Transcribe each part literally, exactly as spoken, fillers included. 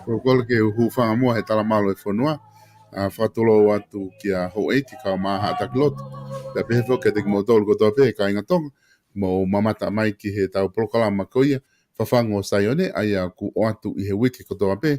Ko e kole ke u hūfanga muʻa he talamalu e fonua, ʻa, fakatulou atu kia Houʻeiki Kaumāhaʻa Takiloto. Pea pehē foki kiate kimoutolu kotoa pē kāinga Tonga, mou mamata mai ki heʻetau polokalama ko ia, Fafangu ʻo Saione, ʻa ia ʻoku ʻoatu ʻi he uike kotoa pē,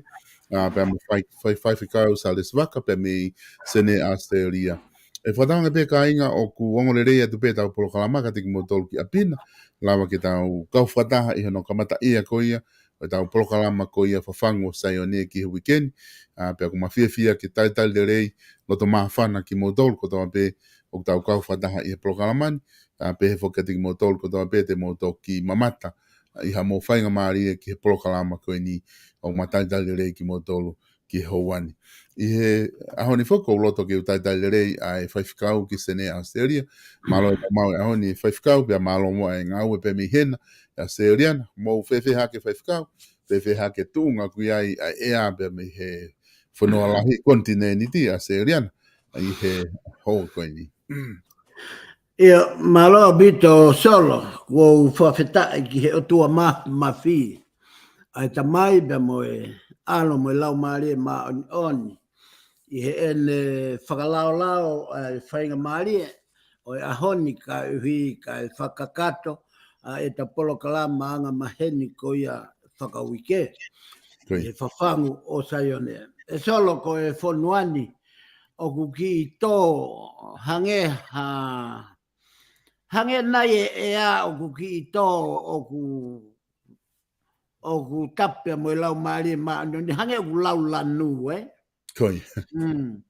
ʻa, pea mo e fai, fai, faifekau Salesi Vaka, pea mei Senē ʻAositelēlia. ʻE fakatauange pē kāinga ʻoku ongo lelei atu pē ʻetau polokalama kiate kimoutolu ki ʻapi na, lava ke tau kau fakataha ʻi hono kamataʻia ko ia, ʻo ʻetau polokalama ko ia Fafangu ʻo Saione ki he uike ni, ʻa, pea ʻoku ma fiefia ke talitali lelei, loto māfana kimoutolu kotoa pē, ʻoku tau kau fakataha ʻi he polokalama ni, ʻa, pehē foki kiate kimoutolu kotoa pē te mou toki mamata, ʻa, ʻi haʻamou faingamālie ki he polokalama ko eni, ʻoku ma talitali lelei kimoutolu ki he houa ni. ʻI he ʻaho ni foki ʻoku ou loto ke u talitali lelei ʻa e faifekau ki Senē ʻAositelēlia, mālō e maumau e ʻaho ni faifekau, pea mālō muʻa e ngāue pē mei hena, ʻAositelēlia na, mou fēfē hake faifekau, fēfē hake tuʻunga ʻoku ʻi ai ʻa e ʻea pea mei he fonua lahi konitinēniti ʻAositelēlia na, ʻi he houa ko eni. ʻIo, mālō ʻaupito Solo, ʻoku ou fakafetaʻi ki he ʻOtua Māfimafi, ʻa e Tamai pea mo e ʻAlo mo e Laumālie Māʻoniʻoni, ʻi heʻene fakalaolao ʻa e faingamālie ʻo e ʻaho ni kaeʻuhi kae fakakakato ʻa ʻeta polokalama angamaheni ko ia fakauike. Ko ia. ʻI he Fafangu ʻo Saione. ʻE Solo, ko e fonua ni, ʻoku kiʻi tō hangē ha, hangē nai e ʻea ʻoku kiʻi tō, ʻoku, ʻoku tapu pea mo e Laumālie Māʻoniʻoni, hangē ʻoku lau lanu, ē? Ko ia. Mm.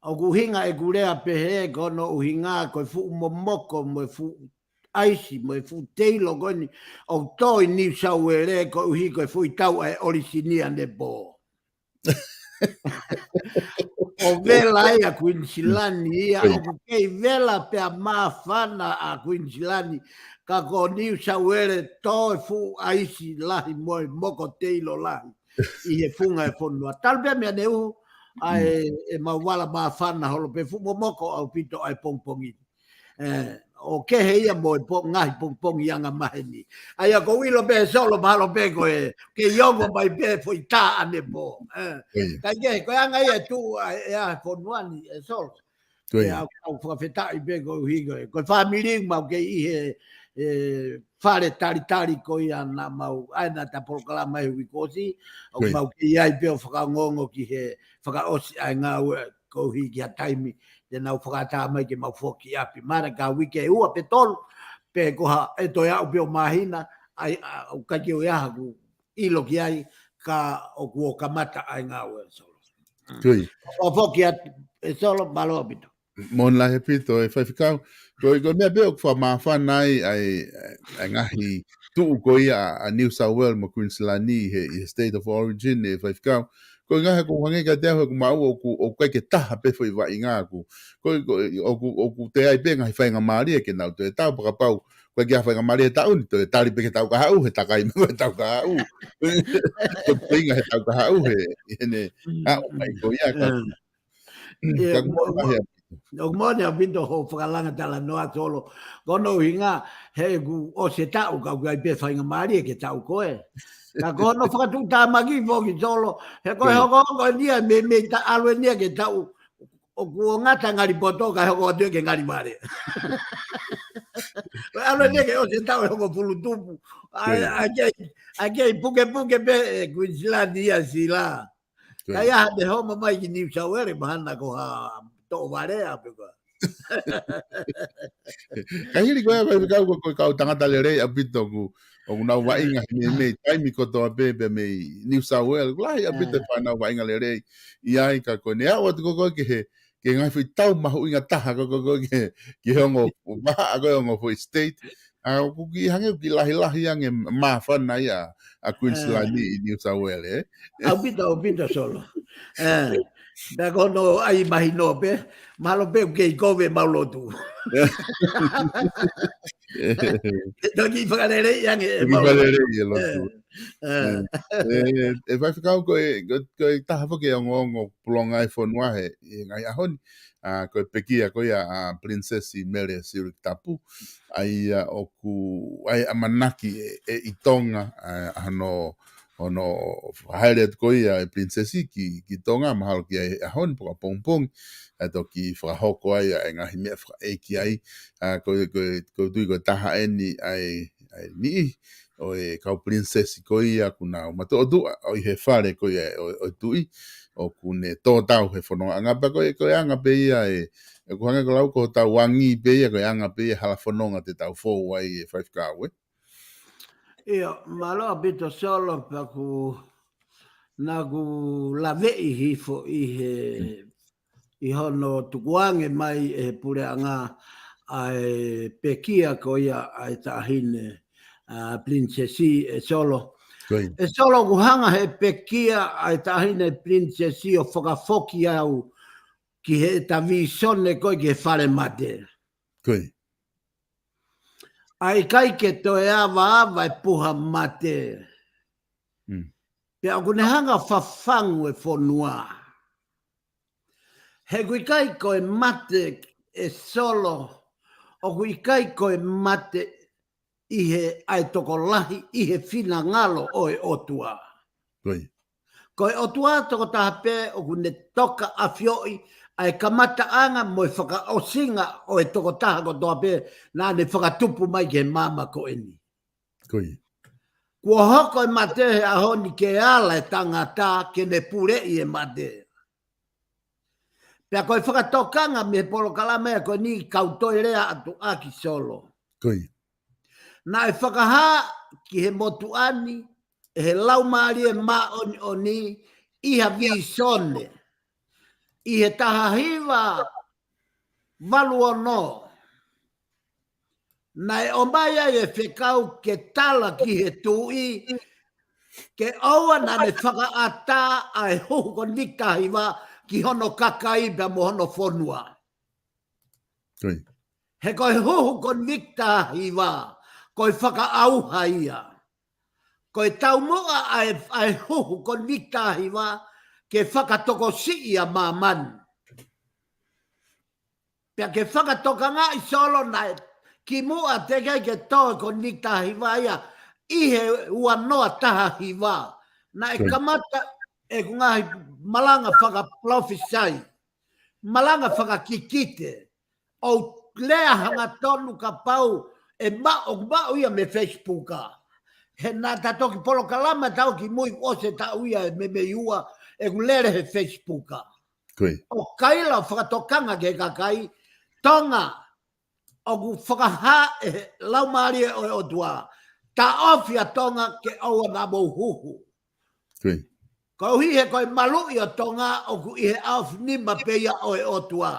ʻOku ʻuhinga ʻeku lea pehē, ko hono ʻuhinga ko e fuʻu momoko mo e fuʻu ʻaisi mo e fuʻu teilo ko eni ʻoku tō ʻi Niu Sauele, koeʻuhi ko e foʻi tau ʻa e ʻolisinia ne pō. ʻO vela ai ʻa Kuinisilani ia, Ko ia. ʻoku kei vela pea māfana ʻa Kuinisilani, ka ko Niu Sauele tō e fuʻu ʻaisi lahi mo e moko teilo lahi ʻi he funga e fonua. Talu pē meʻa ne uhu, ʻa e, Mm. ʻemau vala māfana holo pē, fuʻu momoko ʻaupito ʻa e pongipongi. ʻE, ʻo kehe ia mo e po-, ngaahi pongipongi angamaheni. ʻA ia ʻoku ou ʻilo pē Solo, mahalo pē ko e, kei ongo mai pē foʻi tā ʻanepō. ʻE, Ko ia. kae kehe, ko e anga ia e tuʻu ʻa e, ʻa e fonua ni ʻe Solo. Ko ia. ʻE, ʻoku ou fakafetaʻi pē koeʻuhi ko e, ko e fāmili mau kei ʻi he, ʻe, fale talitali ko ia naʻa mau, ʻa ē naʻa ta polokalama he uike kuo ʻosi, ʻoku Ko ia. mau kei ʻi ai pē ʻo fakaongoongo ki he fakaʻosi ʻa e ngāue koeʻuhi ki ha taimi te nau fakaʻatā mai ke mau foki ʻapi. Mahalo ka uike ʻe ua pe tolu, pe ko ha ʻe toe aʻu pē ʻo māhina, ʻa ia, ʻa, ʻoku ʻikai ke ʻi ai haʻaku ʻilo ki ai, ka ʻoku ʻo kamata ʻa e ngāue Solo. Ko ia. ʻO foki atu ʻe Solo, mālō ʻaupito. Monla he pito e faifekau. Ko, ko e meʻa pē ʻoku fakamāfana ai ʻa e, ʻa e ngaahi tuʻu ko ia ʻa New South Wales mo Queensland ʻi he, ʻi he State of Origin e faifekau. Ko e ngaahi ʻoku hangē kiate au he ʻoku maʻu ʻoku, ʻoku ʻikai ke taha pē foʻi vaʻinga ʻoku. Ko, ko, ʻoku, ʻoku toe ʻi ai pē ngaahi faingamālie ke nau toe tau pea kapau. Ko e ʻikai ha faingamālie he taʻu ni toe tali pē ki he taʻu kahaʻu he takai mai ko e taʻu kahaʻu. Ko e peinga he taʻu kahaʻu he, he ne, ʻa, ʻo mai ko ia ka. Ka ko e mo-, moʻoni lahi ʻaupito. ʻOku moʻoni ʻaupito hoʻo fakalanga talanoa Solo. Ko hono ʻuhinga he ʻoku ʻosi e taʻu ka ʻoku ʻikai pē faingamālie ke taʻu ko ē. Ka ko hono fakatuʻutāmaki foki Solo. He ko e hokohoko eni ia mei, mei ta-, ʻalu eni ia ke taʻu. ʻOku ʻo ngata ngali poto ka hoko atu ia ke ngali vale. Ko e ʻalu eni ia ke ʻosi e taʻu ʻe hongofulu tupu. ʻA, ʻa kei, ʻa kei pukepuke pē ʻe Queensland ia sila. Ka ia ha te homa mai ki New South Wales, mahalo ko ha toʻo vale ʻa pē ko. Ka hili ko ia, faifekau ko, ko e kau tangata lelei ʻaupito ʻoku, ʻoku nau vaʻinga he mei, mei taimi kotoa pē, pē mei New South Wales. Lahi ʻaupito e fānau vaʻinga lelei. ʻI ai ka ko ʻene aʻu atu ko, ko ki he, ki he ngaahi foʻi tau mahuʻinga taha ko, ko, ko ki he, ki he ongo, vahaʻa ko e ongo foʻi state. ʻA, ʻoku kiʻi hangē ʻoku kiʻi lahilahi ange māfana ia ʻa Queensland ʻi New South Wales, ē? ʻAupito, ʻaupito Solo. Ē, pea ko hono ʻai mahino pē, mahalo pē ʻoku kei kovi ʻemau lotu. Ke toki fakalelei ange ʻemau lotu. Fakalelei e lotu. Ē, ē, ē, faifekau ko e, ko, ko e taha foki e ongoongo pulonga e fonua he, he ngaahi ʻaho ni. ʻA, ko e pekia ko ia ʻa Princess Mele Sirikitapu. ʻA ia ʻoku, ʻa e ʻamanaki ʻe, ʻe ʻi Tonga, ʻa, ʻa hono, hono haere atu ko ia e Princess ki, ki Tonga, mahalo ki ai he ʻaho ni pe ko e pongipongi, ʻa e toki fakahoko ai ʻa e ngaahi meʻa fakaʻeiki ai, ʻa, ko, ko, ko e tui ko e taha eni ʻa e, ʻa e niʻihi, ʻo e kau Princess ko ia ʻoku nau matuʻotuʻa, ʻo ʻi he fale ko ia ʻo, ʻo e tuʻi, ʻoku ne tō tau he fononga ʻanga pē ko e, ko e anga pē ia e, ʻoku hangē ko e lau ko hotau angi pē ia, ko e anga pē ia e hala fononga te tau fou ai e faifekau, ē? ʻIo, mālō ʻaupito Solo pea ʻoku, naʻa ku laveʻi hifo ʻi he, ʻi hono tukuange mai ʻe he puleʻanga ʻa e pekia ko ia ʻa e taʻahine, ʻa, Princess ē Solo. Ko ia. ʻE Solo ʻoku hanga he pekia ʻa e taʻahine Princess ʻo fakafoki au ki heʻeta vīsone ko ē ki he fale mate. Ko ia. ʻA e ʻikai ke toe avaava e puha mate. Mm. Pea ʻoku ne hanga fafangu e fonua. He ʻoku ʻikai ko e mate ʻe Solo, ʻoku ʻikai ko e mate ʻi he ʻa e tokolahi ʻi he finangalo ʻo e ʻOtua. Ko ia. Ko e ʻOtua tokotaha pē ʻoku ne tokaʻafioʻi ʻa e kamataʻanga mo e fakaʻosinga ʻo e tokotaha kotoa pē naʻa ne fakatupu mai ki he māmani ko eni. Ko ia. Kuo hoko e mate he ʻaho ni ke ala e tangata ke ne puleʻi e mate. Pea ko e fakatokanga mei he polokalama ko eni kau toe lea atu ʻaki Solo. Ko ia. Naʻe fakahā ki he motuʻa ni ʻe he Laumālie Māʻoniʻoni ʻi ha vīsone ʻi he taha hiva valu ono. Naʻe ʻomai ai e fekau ke tala ki he tuʻi, ke ʻoua naʻa ne fakaʻatā ʻa e huhu ko e Victor hiva ki hono kakai pea mo hono fonua. Ko ia. He ko e huhu ko e Victor hiva, ko e fakaʻauha ia. Ko e taumuʻa ʻa e, ʻa e huhu ko e Victor hiva, ke fakatokosiʻi ʻa māmani. Pea ke fakatokangaʻi Solo naʻe kimuʻa teʻeki ai ke tō e ko e Victor hiva ia ʻi he ua noa taha hiva. Naʻe kamata ʻeku ngaahi malanga fakapalofisai, malanga fakakikite, ʻo lea hangatonu kapau ʻe maʻu, ʻoku maʻu ia mei Facebook. He naʻa ta toki polokalama tau ki mui ʻosi e taʻu ia ʻe meimei ua ʻeku lele he Facebook. Ko ia. ʻO kaila ʻo fakatokanga ki he kakai Tonga, ʻoku fakahā ʻe he Laumālie ʻo e ʻOtua, taʻofi ʻa Tonga ke ʻoua naʻa mou huhu. Ko ia. Koeʻuhi he ko e maluʻi ʻo Tonga ʻoku ʻi he ʻaofinima pē ia ʻo e ʻOtua.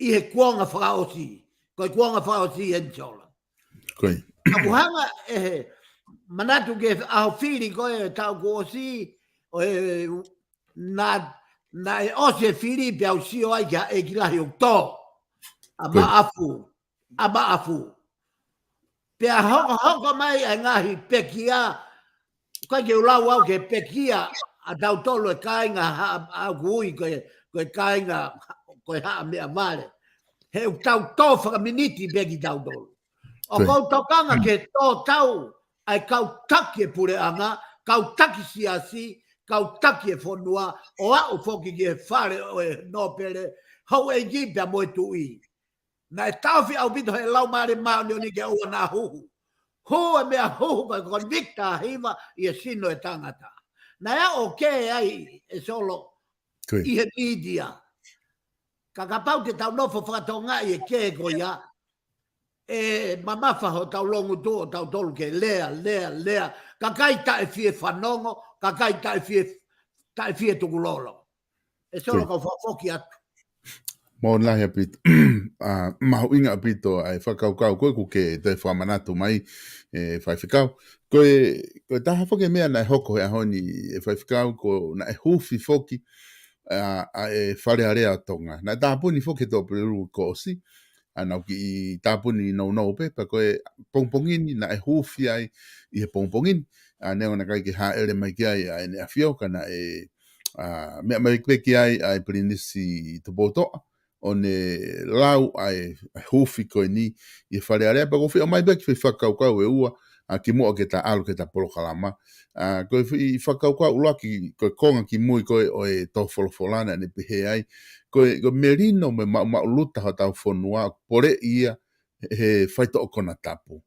ʻi he kuonga fakaʻosi. Ko e kuonga fakaʻosi eni Solo. Ko ia. ʻOku hanga ʻe he manatu ki he ʻaho fili ko e taʻu kuo ʻosi, ʻo e, naʻe, naʻe ʻosi e fili pea u sio ai ki ha ʻeiki lahi ʻoku tō. ʻA Maʻafu. ʻA Maʻafu. Pea hokohoko mai ʻa e ngaahi pekia, ko e ke u lau au ki he pekia ʻa tautolu e kāinga Haʻa, ʻa ʻoku ui ko e, ko e kāinga, ko e Haʻameʻavale. He ʻoku tau tō fakaminiti pē kitautolu. ʻOku ou tokanga ki he tō tau ʻa e kau taki e puleʻanga, kau taki siasi, kau taki e fonua, ʻo aʻu foki ki he fale ʻo e nōpele, houʻeiki pea mo e tuʻi. Naʻe taʻofi ʻaupito he Laumālie Māʻoniʻoni ke ʻoua naʻa huhu. Hū e meʻa huhu ko e convict ʻa hiva ʻi he sino e tangata. Naʻe ʻoku kē ai e Solo ʻi he mītia. Ka kapau te tau nofo fakatokangaʻi e kē ko ia, ʻe mamafa hotau longotuʻa ʻo tautolu ke lea, lea, lea. Kakai taʻe fie fanongo, kakai taʻe fie, taʻe fie tukulolo. E Solo, kau fakafoki atu. Mālō lahi ʻaupito. ʻA, mahuʻinga ʻaupito ʻa e fakakaukau ko ē ʻoku ke toe fakamanatu mai, ʻe Faifekau. Ko e, ko e taha foki e meʻa naʻe hoko he ʻaho ni ʻe Faifekau ko naʻe hufi foki, ʻa, ʻa e Fale Alea ʻo Tonga. Naʻe tāpuni foki he Tuʻapulelulu kuo ʻosi, ʻa, naʻa ku kiʻi tāpuni nounou pē, pea ko e pongipongi ni naʻe hufi ai ʻi he pongipongi ni, ʻa, neongo naʻe ʻikai ke hāʻele mai ki ai ʻa ʻEne ʻAfio ka naʻe, ʻa, meʻa mai pē ki ai ʻa e Pilinisi Tupoutoʻa, ʻo ne lau ʻa e, ʻa e hufi ko eni ʻi he Fale Alea, pea ʻoku ou fie ʻomai pē kiʻi fakakaukau ʻe ua, ʻa, kimuʻa ke ta ʻalu ki heʻeta polokalama. ʻA, ko e foʻi fakakaukau ʻuluaki, ko e konga kimui ko ē ʻo e tō folofola naʻa ne pehē ai, ko e, ko e melino mo e maʻumaʻuluta hotau fonua, poleʻi ia he faitoʻo konatapu.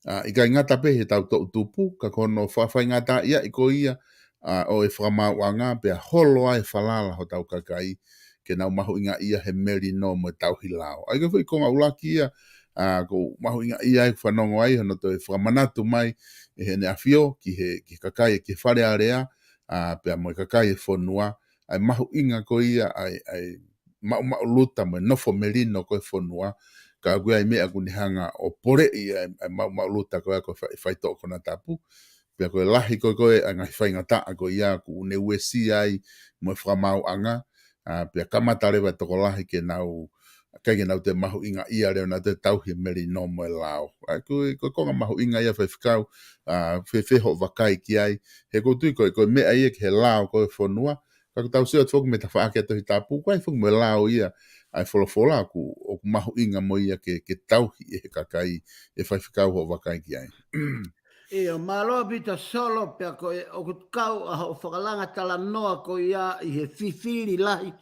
ʻA, ʻikai ngata pē he tau toʻu tupu, ka ko hono fakafaingataʻaʻiaʻi ko ia, ʻa, ʻo e fakamaauʻanga pea holo ai e falala hotau kakai, ke nau mahuʻingaʻia he melino mo e tauhi lao. ʻA ia ko e foʻi konga ʻuluaki ia, ʻa, ʻoku ou mahuʻingaʻia ai ʻeku fanongo ai, hono toe fakamanatu mai ʻe heʻene ʻAfio ki he, ki he kakai, ki he Fale Alea, ʻa, pea mo e kakai e fonua, ʻa e mahuʻinga ko ia, ʻa e, ʻa e maʻumaʻuluta mo e nofo melino ko ē e fonua, ka ʻoku ʻi ai e meʻa ʻoku ne hanga ʻo poleʻi ʻa e, ʻa e maʻumaʻuluta ko ia ko e fai, faitoʻo konatapu, pea ko e lahi ko ē ko ē ʻa e ngaahi faingataʻa ko ia ʻoku ne uesia ai mo e fakamaauʻanga, ʻa, pea kamata leva e tokolahi ke nau, ʻikai ke nau toe mahuʻingaʻia leva, nau toe tauhi e melino mo e lao. ʻA ia ko e, ko e konga mahuʻinga ia Faifekau, ʻa, fēfē hoʻo vakai ki ai, he ʻoku ou tui ko e, ko e meʻa ia ki he lao ko ē e fonua, ka ʻoku tau sio atu foki mei he tafaʻaki ʻa e Tohi Tapu, ʻoku ʻi ai foki mo e lao ia ʻa e folofola ʻoku, ʻoku mahuʻinga mo ia ke, ke tauhi ʻe he kakai, ʻe Faifekau hoʻo vakai ki ai. ʻIo, mālō ʻaupito Solo, pea ko e, ʻoku kau ʻa hoʻo fakalanga talanoa ko ia ʻi he fifili lahi,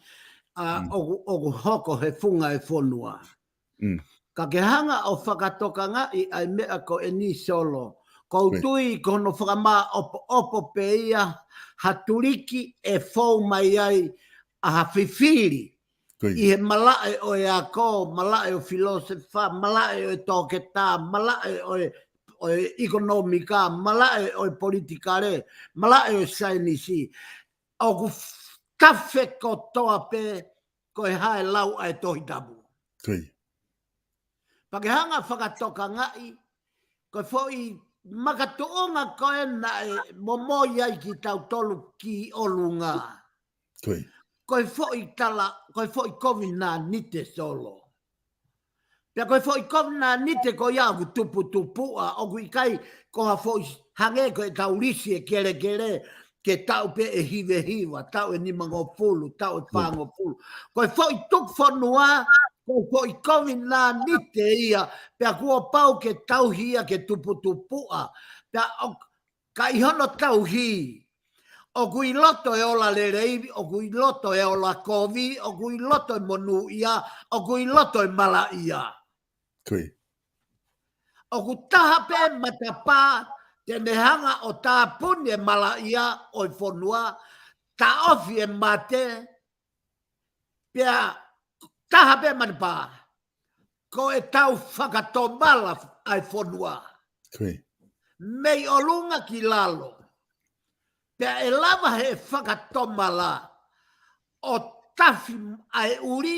ʻa, ʻoku, ʻoku hoko he funga e fonua. Ka ke hanga ʻo fakatokangaʻi ʻa e meʻa ko eni Solo. ʻOku ou tui ko hono fakamāʻopoʻopo pē ia ha tuliki ʻe fou mai ai ʻa ha fifili. ʻI he malaʻe ʻo e ako, malaʻe ʻo e filōsefa, malaʻe ʻo e toketā, malaʻe ʻo e, ʻo e ʻekonōmika, malaʻe ʻo e politikale, malaʻe ʻo e saienisi. ʻOku f-, tafe kotoa pē ko e hā e lau ʻa e Tohi Tapu. Pea ke hanga ʻo fakatokangaʻi, ko e foʻi makatuʻunga ko ē naʻe momoi ai kitautolu ki ʻolunga. Ko e foʻi tala, ko e foʻi kovinānite Solo. Pea ko e foʻi kovinānite ko ia ʻoku tuputupuʻa, ʻoku ʻikai ko ha foʻi hangē ko e tau lisi e kelekele, ke taʻu pē ʻe hiva hiva, taʻu ʻe nimangofulu, taʻu ʻe fāngofulu. Ko e foʻi tuku fonua, ko e foʻi kovinānite ia, pea kuo pau ke tauhi ia ke tuputupuʻa. Pea ʻo, ka ʻi hono tauhi, ʻoku ʻi loto e ola lelei, ʻoku ʻi loto e ola kovi, ʻoku ʻi loto e monūʻia, ʻoku ʻi loto e malaʻia. ʻOku taha pē matapā te ne hanga ʻo tāpuni e malaʻia ʻo e fonua, taʻofi e mate, pea taha pē matapā, ko e tau fakatomala ʻa e fonua. Mei ʻolunga ki lalo. Pea ʻe lava he fakatomala ʻo tafi ʻa e ʻuli,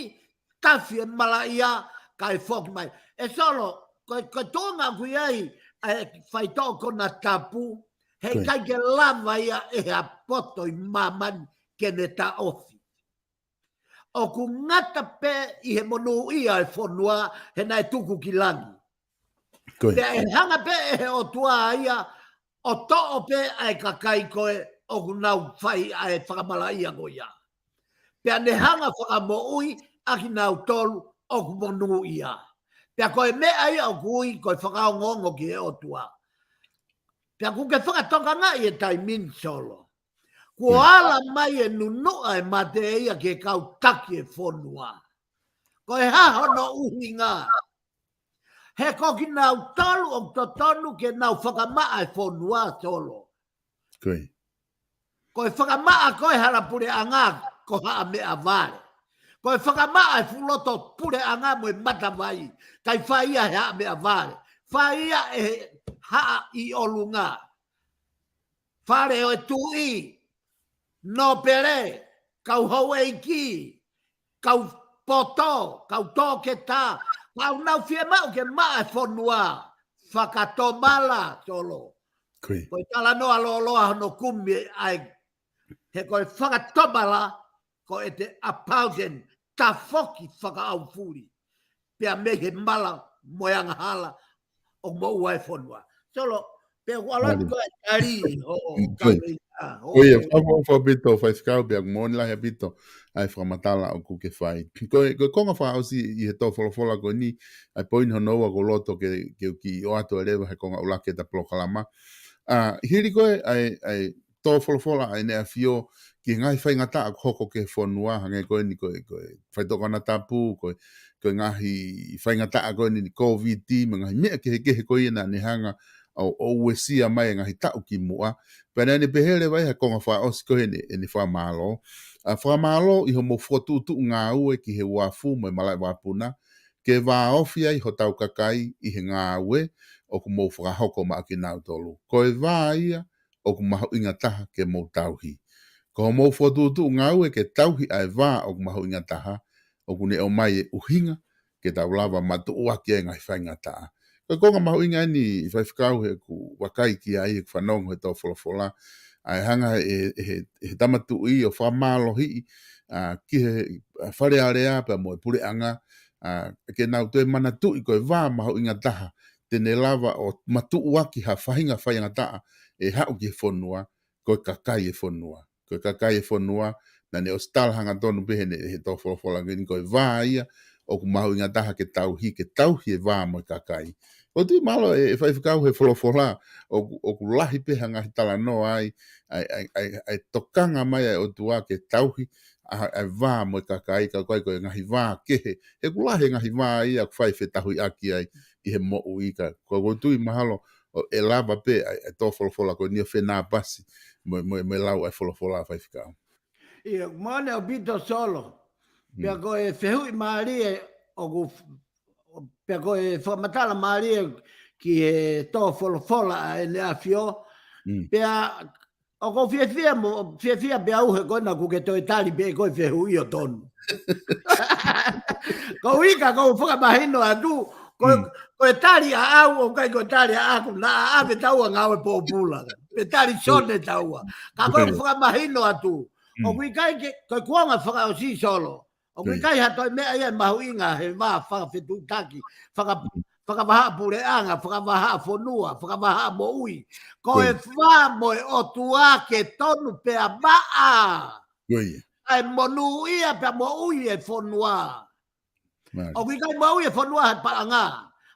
tafi e malaʻia, kae foki mai. ʻE Solo, ko, ko e tuʻunga ʻoku ʻi ai ʻa e faitoʻo konatapu, he ʻikai ke lava ia ʻe ha poto ʻi māmani ke ne taʻofi. ʻOku ngata pē ʻi he monūʻia e fonua, he naʻe tuku ki langi. Pea ʻe hanga pē ʻe he ʻOtua ia ʻo toʻo pē ʻa e kakai ko ē ʻoku nau fai ʻa e fakamalaʻia ko ia. Pea ne hanga fakamoʻui ʻa kinautolu ʻoku monūʻia. Pea ko e meʻa ia ʻoku ui ko e fakaongoongo ki he ʻOtua. Pea ʻoku ke fakatokangaʻi e taimi ni, Solo. Kuo ala mai e nunuʻa e mate ia ki he kau taki e fonua. Ko e hā hono ʻuhinga? He ko kinautolu ʻoku totonu ke nau fakamaʻa e fonua, Solo. Ko e fakamaʻa ko e hala puleʻanga, ko Haʻa Meʻavale. Ko e fakamaʻa e fuʻu loto puleʻanga mo e matavai, ʻikai fai ia he Haʻa Meʻavale. Fai ia ʻe he Haʻa ʻi ʻolunga. Fale ʻo e Tuʻi, Nōpele, kau houʻeiki, kau poto, kau toketā, kau nau fiemaʻu ke maʻa e fonua, fakatomala, Solo. Ko e talanoa lōloa hono kumi ai, he ko e fakatomala, ko e te apausen tafoki fakaʻaufuli. Pea mei he mala mo e angahala ʻoku moʻua e fonua. Solo, pea ʻoku ʻalu atu ko e tali, ʻo, ʻo, ʻo, ʻo, ʻo, ʻo, ia, ʻo, fakaʻofoʻofa ʻaupito, Faifekau, pea ʻoku moʻoni lahi ʻaupito ʻa e fakamatala ʻoku ke fai. Ko e, ko e konga fakaʻosi ʻi he tō folofola ko eni, ʻa e poini hono ua ʻoku ou loto ke, ke u kiʻi ʻoatu ʻe leva he konga ʻuluaki ʻeta polokalama. ʻA, hili ko e, ʻa e, ʻa e, tō folofola ʻa ʻEne ʻAfio ki he ngaahi faingataʻa ʻoku hoko ki he fonua, hangē ko eni ko e, ko e faitoʻo konatapu, ko e, ko e ngaahi faingataʻa ko eni Covid, mo e ngaahi meʻa kehekehe ko ia naʻa ne hanga ʻo, ʻo uesia mai e ngaahi taʻu ki muʻa. Pea naʻa ne pehē leva ʻi he konga fakaʻosi ko eni, ʻene fakamālō. ʻA, fakamālō ʻi hoʻomou fokotuʻutuʻu ngāue ki he uafu mo e malaʻe vakapuna, ke vāofi ai hotau kakai ʻi he ngāue ʻoku mou fakahoko maʻa kinautolu. Ko e vā ia ʻoku mahuʻinga taha ke mou tauhi. Ko hoʻomou fokotuʻutuʻu ngāue ke tauhi ʻa e vā ʻoku mahuʻinga taha, ʻoku ne ʻomai e ʻuhinga ke tau lava matuʻuaki ai e ngaahi faingataʻa. Ko e konga mahuʻinga eni, Faifekau, heʻeku vakai ki ai, heʻeku fanongo he tō folofola, ʻa e hanga ʻe, ʻe, ʻe he Tama Tuʻi ʻo fakamālohiʻi, ʻa, ki he, ʻa, Fale Alea pea mo e puleʻanga, ʻa, ke nau toe manatuʻi ko e vā mahuʻinga taha te ne lava ʻo matuʻuaki ha faʻahinga faingataʻa ʻe haʻu ki he fonua, ko e kakai e fonua. Ko e kakai e fonua, naʻa ne ʻosi tala hangatonu pē heʻene, he tō folofola ko eni, ko e vā ia ʻoku mahuʻinga taha ke tauhi, ke tauhi e vā mo e kakai. ʻOku ou tui mahalo ʻe, ʻe Faifekau he folofola, ʻoku, ʻoku lahi pē ha ngaahi talanoa ai, ʻa e, ʻa e, ʻa e, ʻa e tokanga mai ʻa e ʻOtua ke tauhi ʻa, ʻa e vā mo e kakai, ka ʻoku ʻikai ko e ngaahi vā kehe. He ʻoku lahi e ngaahi vā ia ʻoku fai fetauhiʻaki ai ʻi he moʻui ka. Ko, ʻoku ou tui mahalo ʻo, ʻe lava pē ʻa e, ʻa e tō folofola ko eni ʻo fenāpasi mo, mo, mo e lau ʻa e folofola, Faifekau. ʻIo, moʻoni ʻaupito, Solo. Pea ko e fehuʻi mālie ʻoku, pea ko e fakamatala mālie ki he tō folofola ʻa ʻEne ʻAfio. Pea ʻoku ou fiefia mo, fiefia pē au he ko ena kuo ke toe tali pē ko e fehuʻi ʻo tonu. Ko e ʻuhi ka ʻoku ou fakamahino atu, ko, ko e tali ʻaʻau, ʻoku ʻikai ko e tali ʻaʻaku, naʻa ʻave taua ngāue pōpula. Pe tali Sone taua. Ka ʻoku ou fakamahino atu. ʻOku ʻikai ke, ko e kuonga fakaʻosi, Solo. ʻOku ʻikai ha toe meʻa ia ʻe mahuʻinga he vā fakafetuʻutaki, faka-, fakavahaʻapuleʻanga, fakavahaʻafonua, fakavahaʻamoʻui. Ko e vā mo e ʻOtua ke tonu pea maʻa. ʻA e monūʻia pea moʻui e fonua. ʻOku ʻikai moʻui e fonua he paʻanga.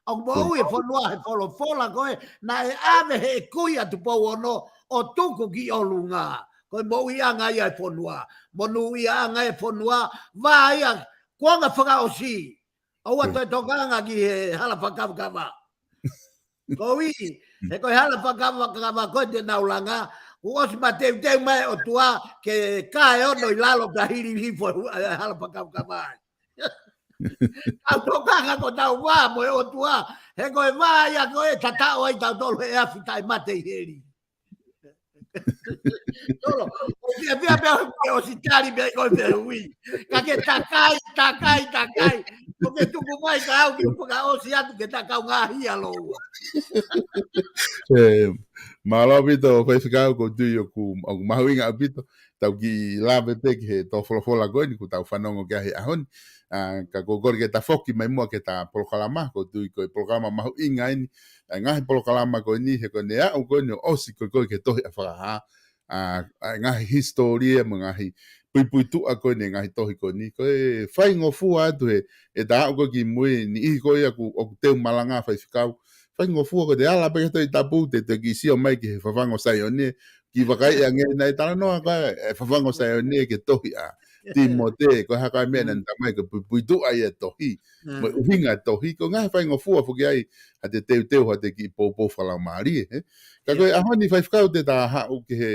ʻOku moʻui e fonua he folofola ko ē naʻe ʻave ʻe he kui ʻa Tupou Ono ʻo tuku ki ʻolunga. Ko e moʻuiʻanga ia e fonua. Monūʻiaʻanga e fonua. Vā ia kuonga fakaʻosi. ʻOua toe tokanga ki he hala fakakavakava. Ko e ʻuhi, he ko e hala fakakavakava ko ē te nau langa, kuo ʻosi mateuteu mai e ʻOtua ke kae ono ʻi lalo pea hili hifo e hala fakakavakava. Tau tokanga ko ʻetau vā mo e ʻOtua, he ko e vā ia ko ē tataʻo ai tautolu he eafi taʻemate ʻi heli. Tolo, ʻo ke pia pea ke ʻosi tali pea ko e pea ui. Ka ke takai, takai, takai. ʻO ke tuku mai ka au ke fakaʻosi atu ke takau ngaahi ʻa loua. Mālō ʻaupito, faifekau, ʻoku ou tui ʻoku, ʻoku mahuʻinga ʻaupito. Tau kiʻi lave pē ki he tō folofola ko eni, ʻoku tau fanongo ki ai he ʻaho ni. ʻA, ka ʻoku ou kole ke ta foki mai muʻa ki he ta polokalama, ʻoku ou tui ko e polokalama mahuʻinga eni. ʻA, ngaahi polokalama ko eni, he ko ʻene aʻu ko eni ʻo ʻosi ko e ko e ki he tohi ʻa Fakahā. ʻA, ʻa, ngaahi hisitōlia mo e ngaahi puipuituʻa ko eni, ngaahi tohi ko eni. Ko e faingofua atu he, ʻe ta aʻu ko ē ki mui, niʻihi ko ia ʻoku, ʻoku teu malanga faifekau. Faingofua ko e te ala pē ki he Tohi Tapu, te, te kiʻi sio mai ki he Fafangu ʻo Saione, kiʻi vakai ange naʻe talanoa ko ē, ʻe Fafangu ʻo Saione ki he tohi ʻa Tīmote, ko e hā ko e meʻa naʻa ne talamai ko e puipuituʻa ia e tohi, mo e ʻuhinga e tohi, ko e ngaahi faingofua foki ai, ha te teuteu, ha te kiʻi poupou fakalaumālie, ē. Ka ko e ʻaho ni faifekau te ta haʻu ki he,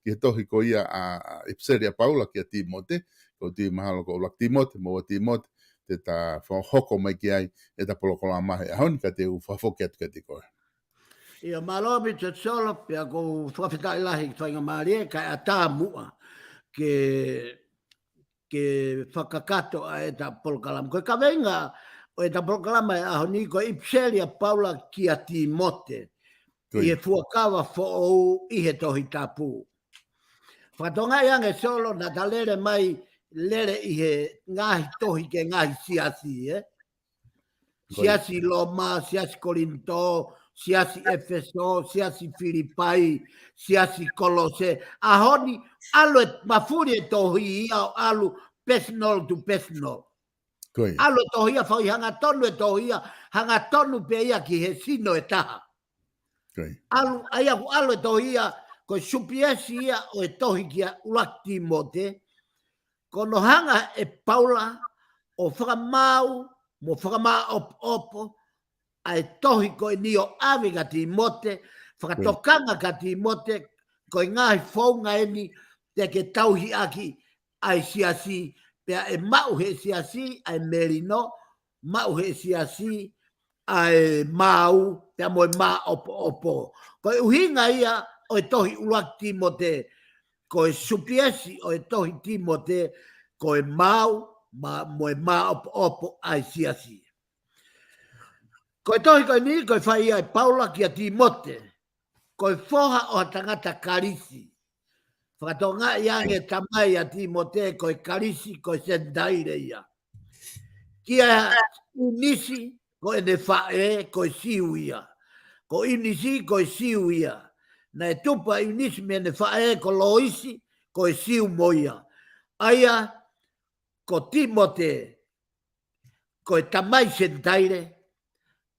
ki he tohi ko ia ʻa, ʻa ʻIpiseli ʻa Paula kia Tīmote, ʻoku ou tui mahalo ko ʻUluaki Tīmote, mo Ua Tīmote, te ta fa-, hoko mai ki ai, ʻe ta polokalama he ʻaho ni ka te u fakafoki atu kiate koe. ʻIa, mālō ʻaupito Solo, pea ʻoku ou fakafetaʻi lahi ki he faingamālie, kae ʻatā muʻa ke, ke fakakakato ʻa e ta polokalama. Ko e kaveinga ʻo e ta polokalama he ʻaho ni, ko e ʻIpiseli ʻa Paula kia Tīmote, ʻi he fuakava foʻou ʻi he Tohi Tapu. Fakatokangaʻi ange Solo, naʻa ta lele mai, lele ʻi he ngaahi tohi ki he ngaahi siasi, ē? Siasi Loma, siasi Kolinitō, siasi ʻEfesō, siasi Filipai, siasi Kolose. ʻAho ni, ʻalu e mafuli e tohi ia ʻo ʻalu personal to personal. ʻAlu e tohi ia, fai hangatonu e tohi ia, hangatonu pē ia ki he sino ʻe taha. ʻAlu, ʻa ia ʻoku ʻalu e tohi ia, ko e supiesi ia ʻo e tohi kia ʻUluaki Tīmote, ko hono hanga ʻe Paula ʻo fakamaau mo fakamāʻopoʻopo ʻa e tohi ko eni ʻo ʻave kia Tīmote, fakatokanga kia Tīmote, ko e ngaahi founga eni te ke tauhi ʻaki ʻa e siasi, pea ʻe maʻu he siasi ʻa e melino, maʻu he siasi ʻa e maau, pea mo e māʻopoʻopo. Ko e ʻuhinga ia ʻo e tohi ʻUluaki Tīmote, ko e supiesi ʻo e tohi Tīmote, ko e maau, ma-, mo e māʻopoʻopo ʻa e siasi. Ko e tohi ko eni, ko e fai ia ʻe Paula kia Tīmote, ko e foha ʻo ha tangata Kalisi. Fakatokangaʻi ange tamai ʻa Tīmote, ko e Kalisi, ko e Senitaile ia. Kia ʻIunisi, ko ʻene faʻē, ko e Siu ia. Ko ʻIunisi, ko e Siu ia. Naʻe tupu ʻa ʻIunisi mei heʻene faʻē, ko Loisi, ko e Siu mo ia. ʻA ia, ko Tīmote, ko e tamai Senitaile,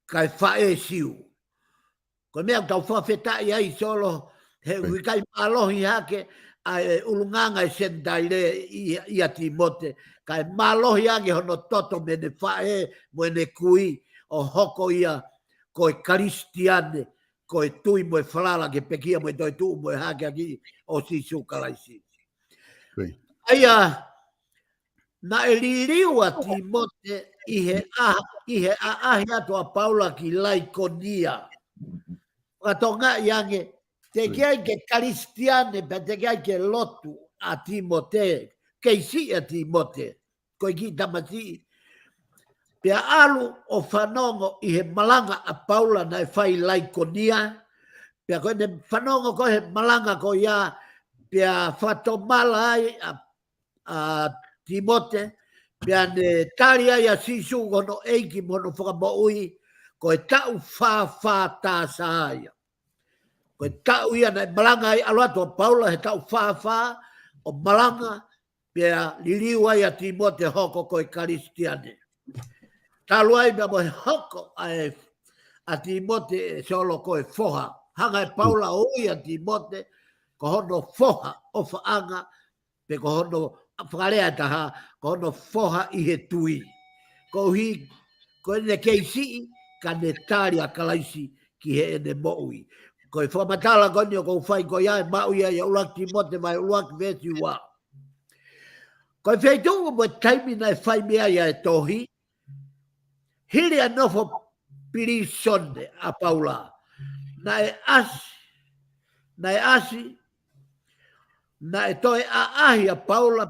kae faʻē Siu. Ko e meʻa ʻoku tau fakafetaʻi ai Solo, he ʻoku ʻikai mālohi hake ʻa e ʻulungaanga e Senitaile ʻia, ʻia Tīmote, kae mālohi ange hono toto mei heʻene faʻē mo ʻene kui ʻo hoko ia ko e Kalisitiane, ko e tui mo e falala ki he pekia mo e toetuʻu mo e hākeakiʻi ʻo Sīsū Kalaisi. ʻA ia, naʻe liliu ʻa Tīmote ʻi he ʻa-, ʻi he ʻaʻahi atu ʻa Paula ki Laikonia. Fakatokangaʻi ange, teʻeki ai ke Kalisitiane, pea teʻeki ai ke lotu ʻa Tīmote, kei siʻi ʻa Tīmote, ko e kiʻi tamasiʻi. Pea ʻalu ʻo fanongo ʻi he malanga ʻa Paula naʻe fai Laikonia, pea ko ʻene fanongo ko ē he malanga ko ia, pea fakatomala ai ʻa ʻa Tīmote, pea ne tali ai ʻa Sīsū ko hono ʻEiki mo hono Fakamoʻui, ko e taʻu fā fā tā sā ia. Ko e taʻu ia naʻe malanga ai, ʻalu atu ʻa Paula he taʻu fā fā ʻo malanga, pea liliu ai ʻa Tīmote hoko ko e Kalisitiane. Talu ai pea mo e hoko ʻa e, ʻa Tīmote ʻe Solo ko e foha. Hanga ʻe Paula ʻo ui ʻa Tīmote ko hono foha ʻofaʻanga, pe ko hono fakalea ʻe taha, ko hono foha ʻi he tui. Koeʻuhi, ko ʻene kei siʻi, ka ne tali ʻa Kalaisi ki heʻene moʻui. Ko e fakamatala ko eni ʻoku ou fai ko ia ʻe maʻu ia ʻia ʻUluaki Tīmote vahe ʻuluaki veesi ua. Ko e feituʻu mo e taimi naʻe fai mei ai ʻa e tohi, hili ʻa e nofo pilīsone ʻa Paula, naʻe ʻasi, naʻe ʻasi Naʻe toe ʻaʻahi ʻa Paula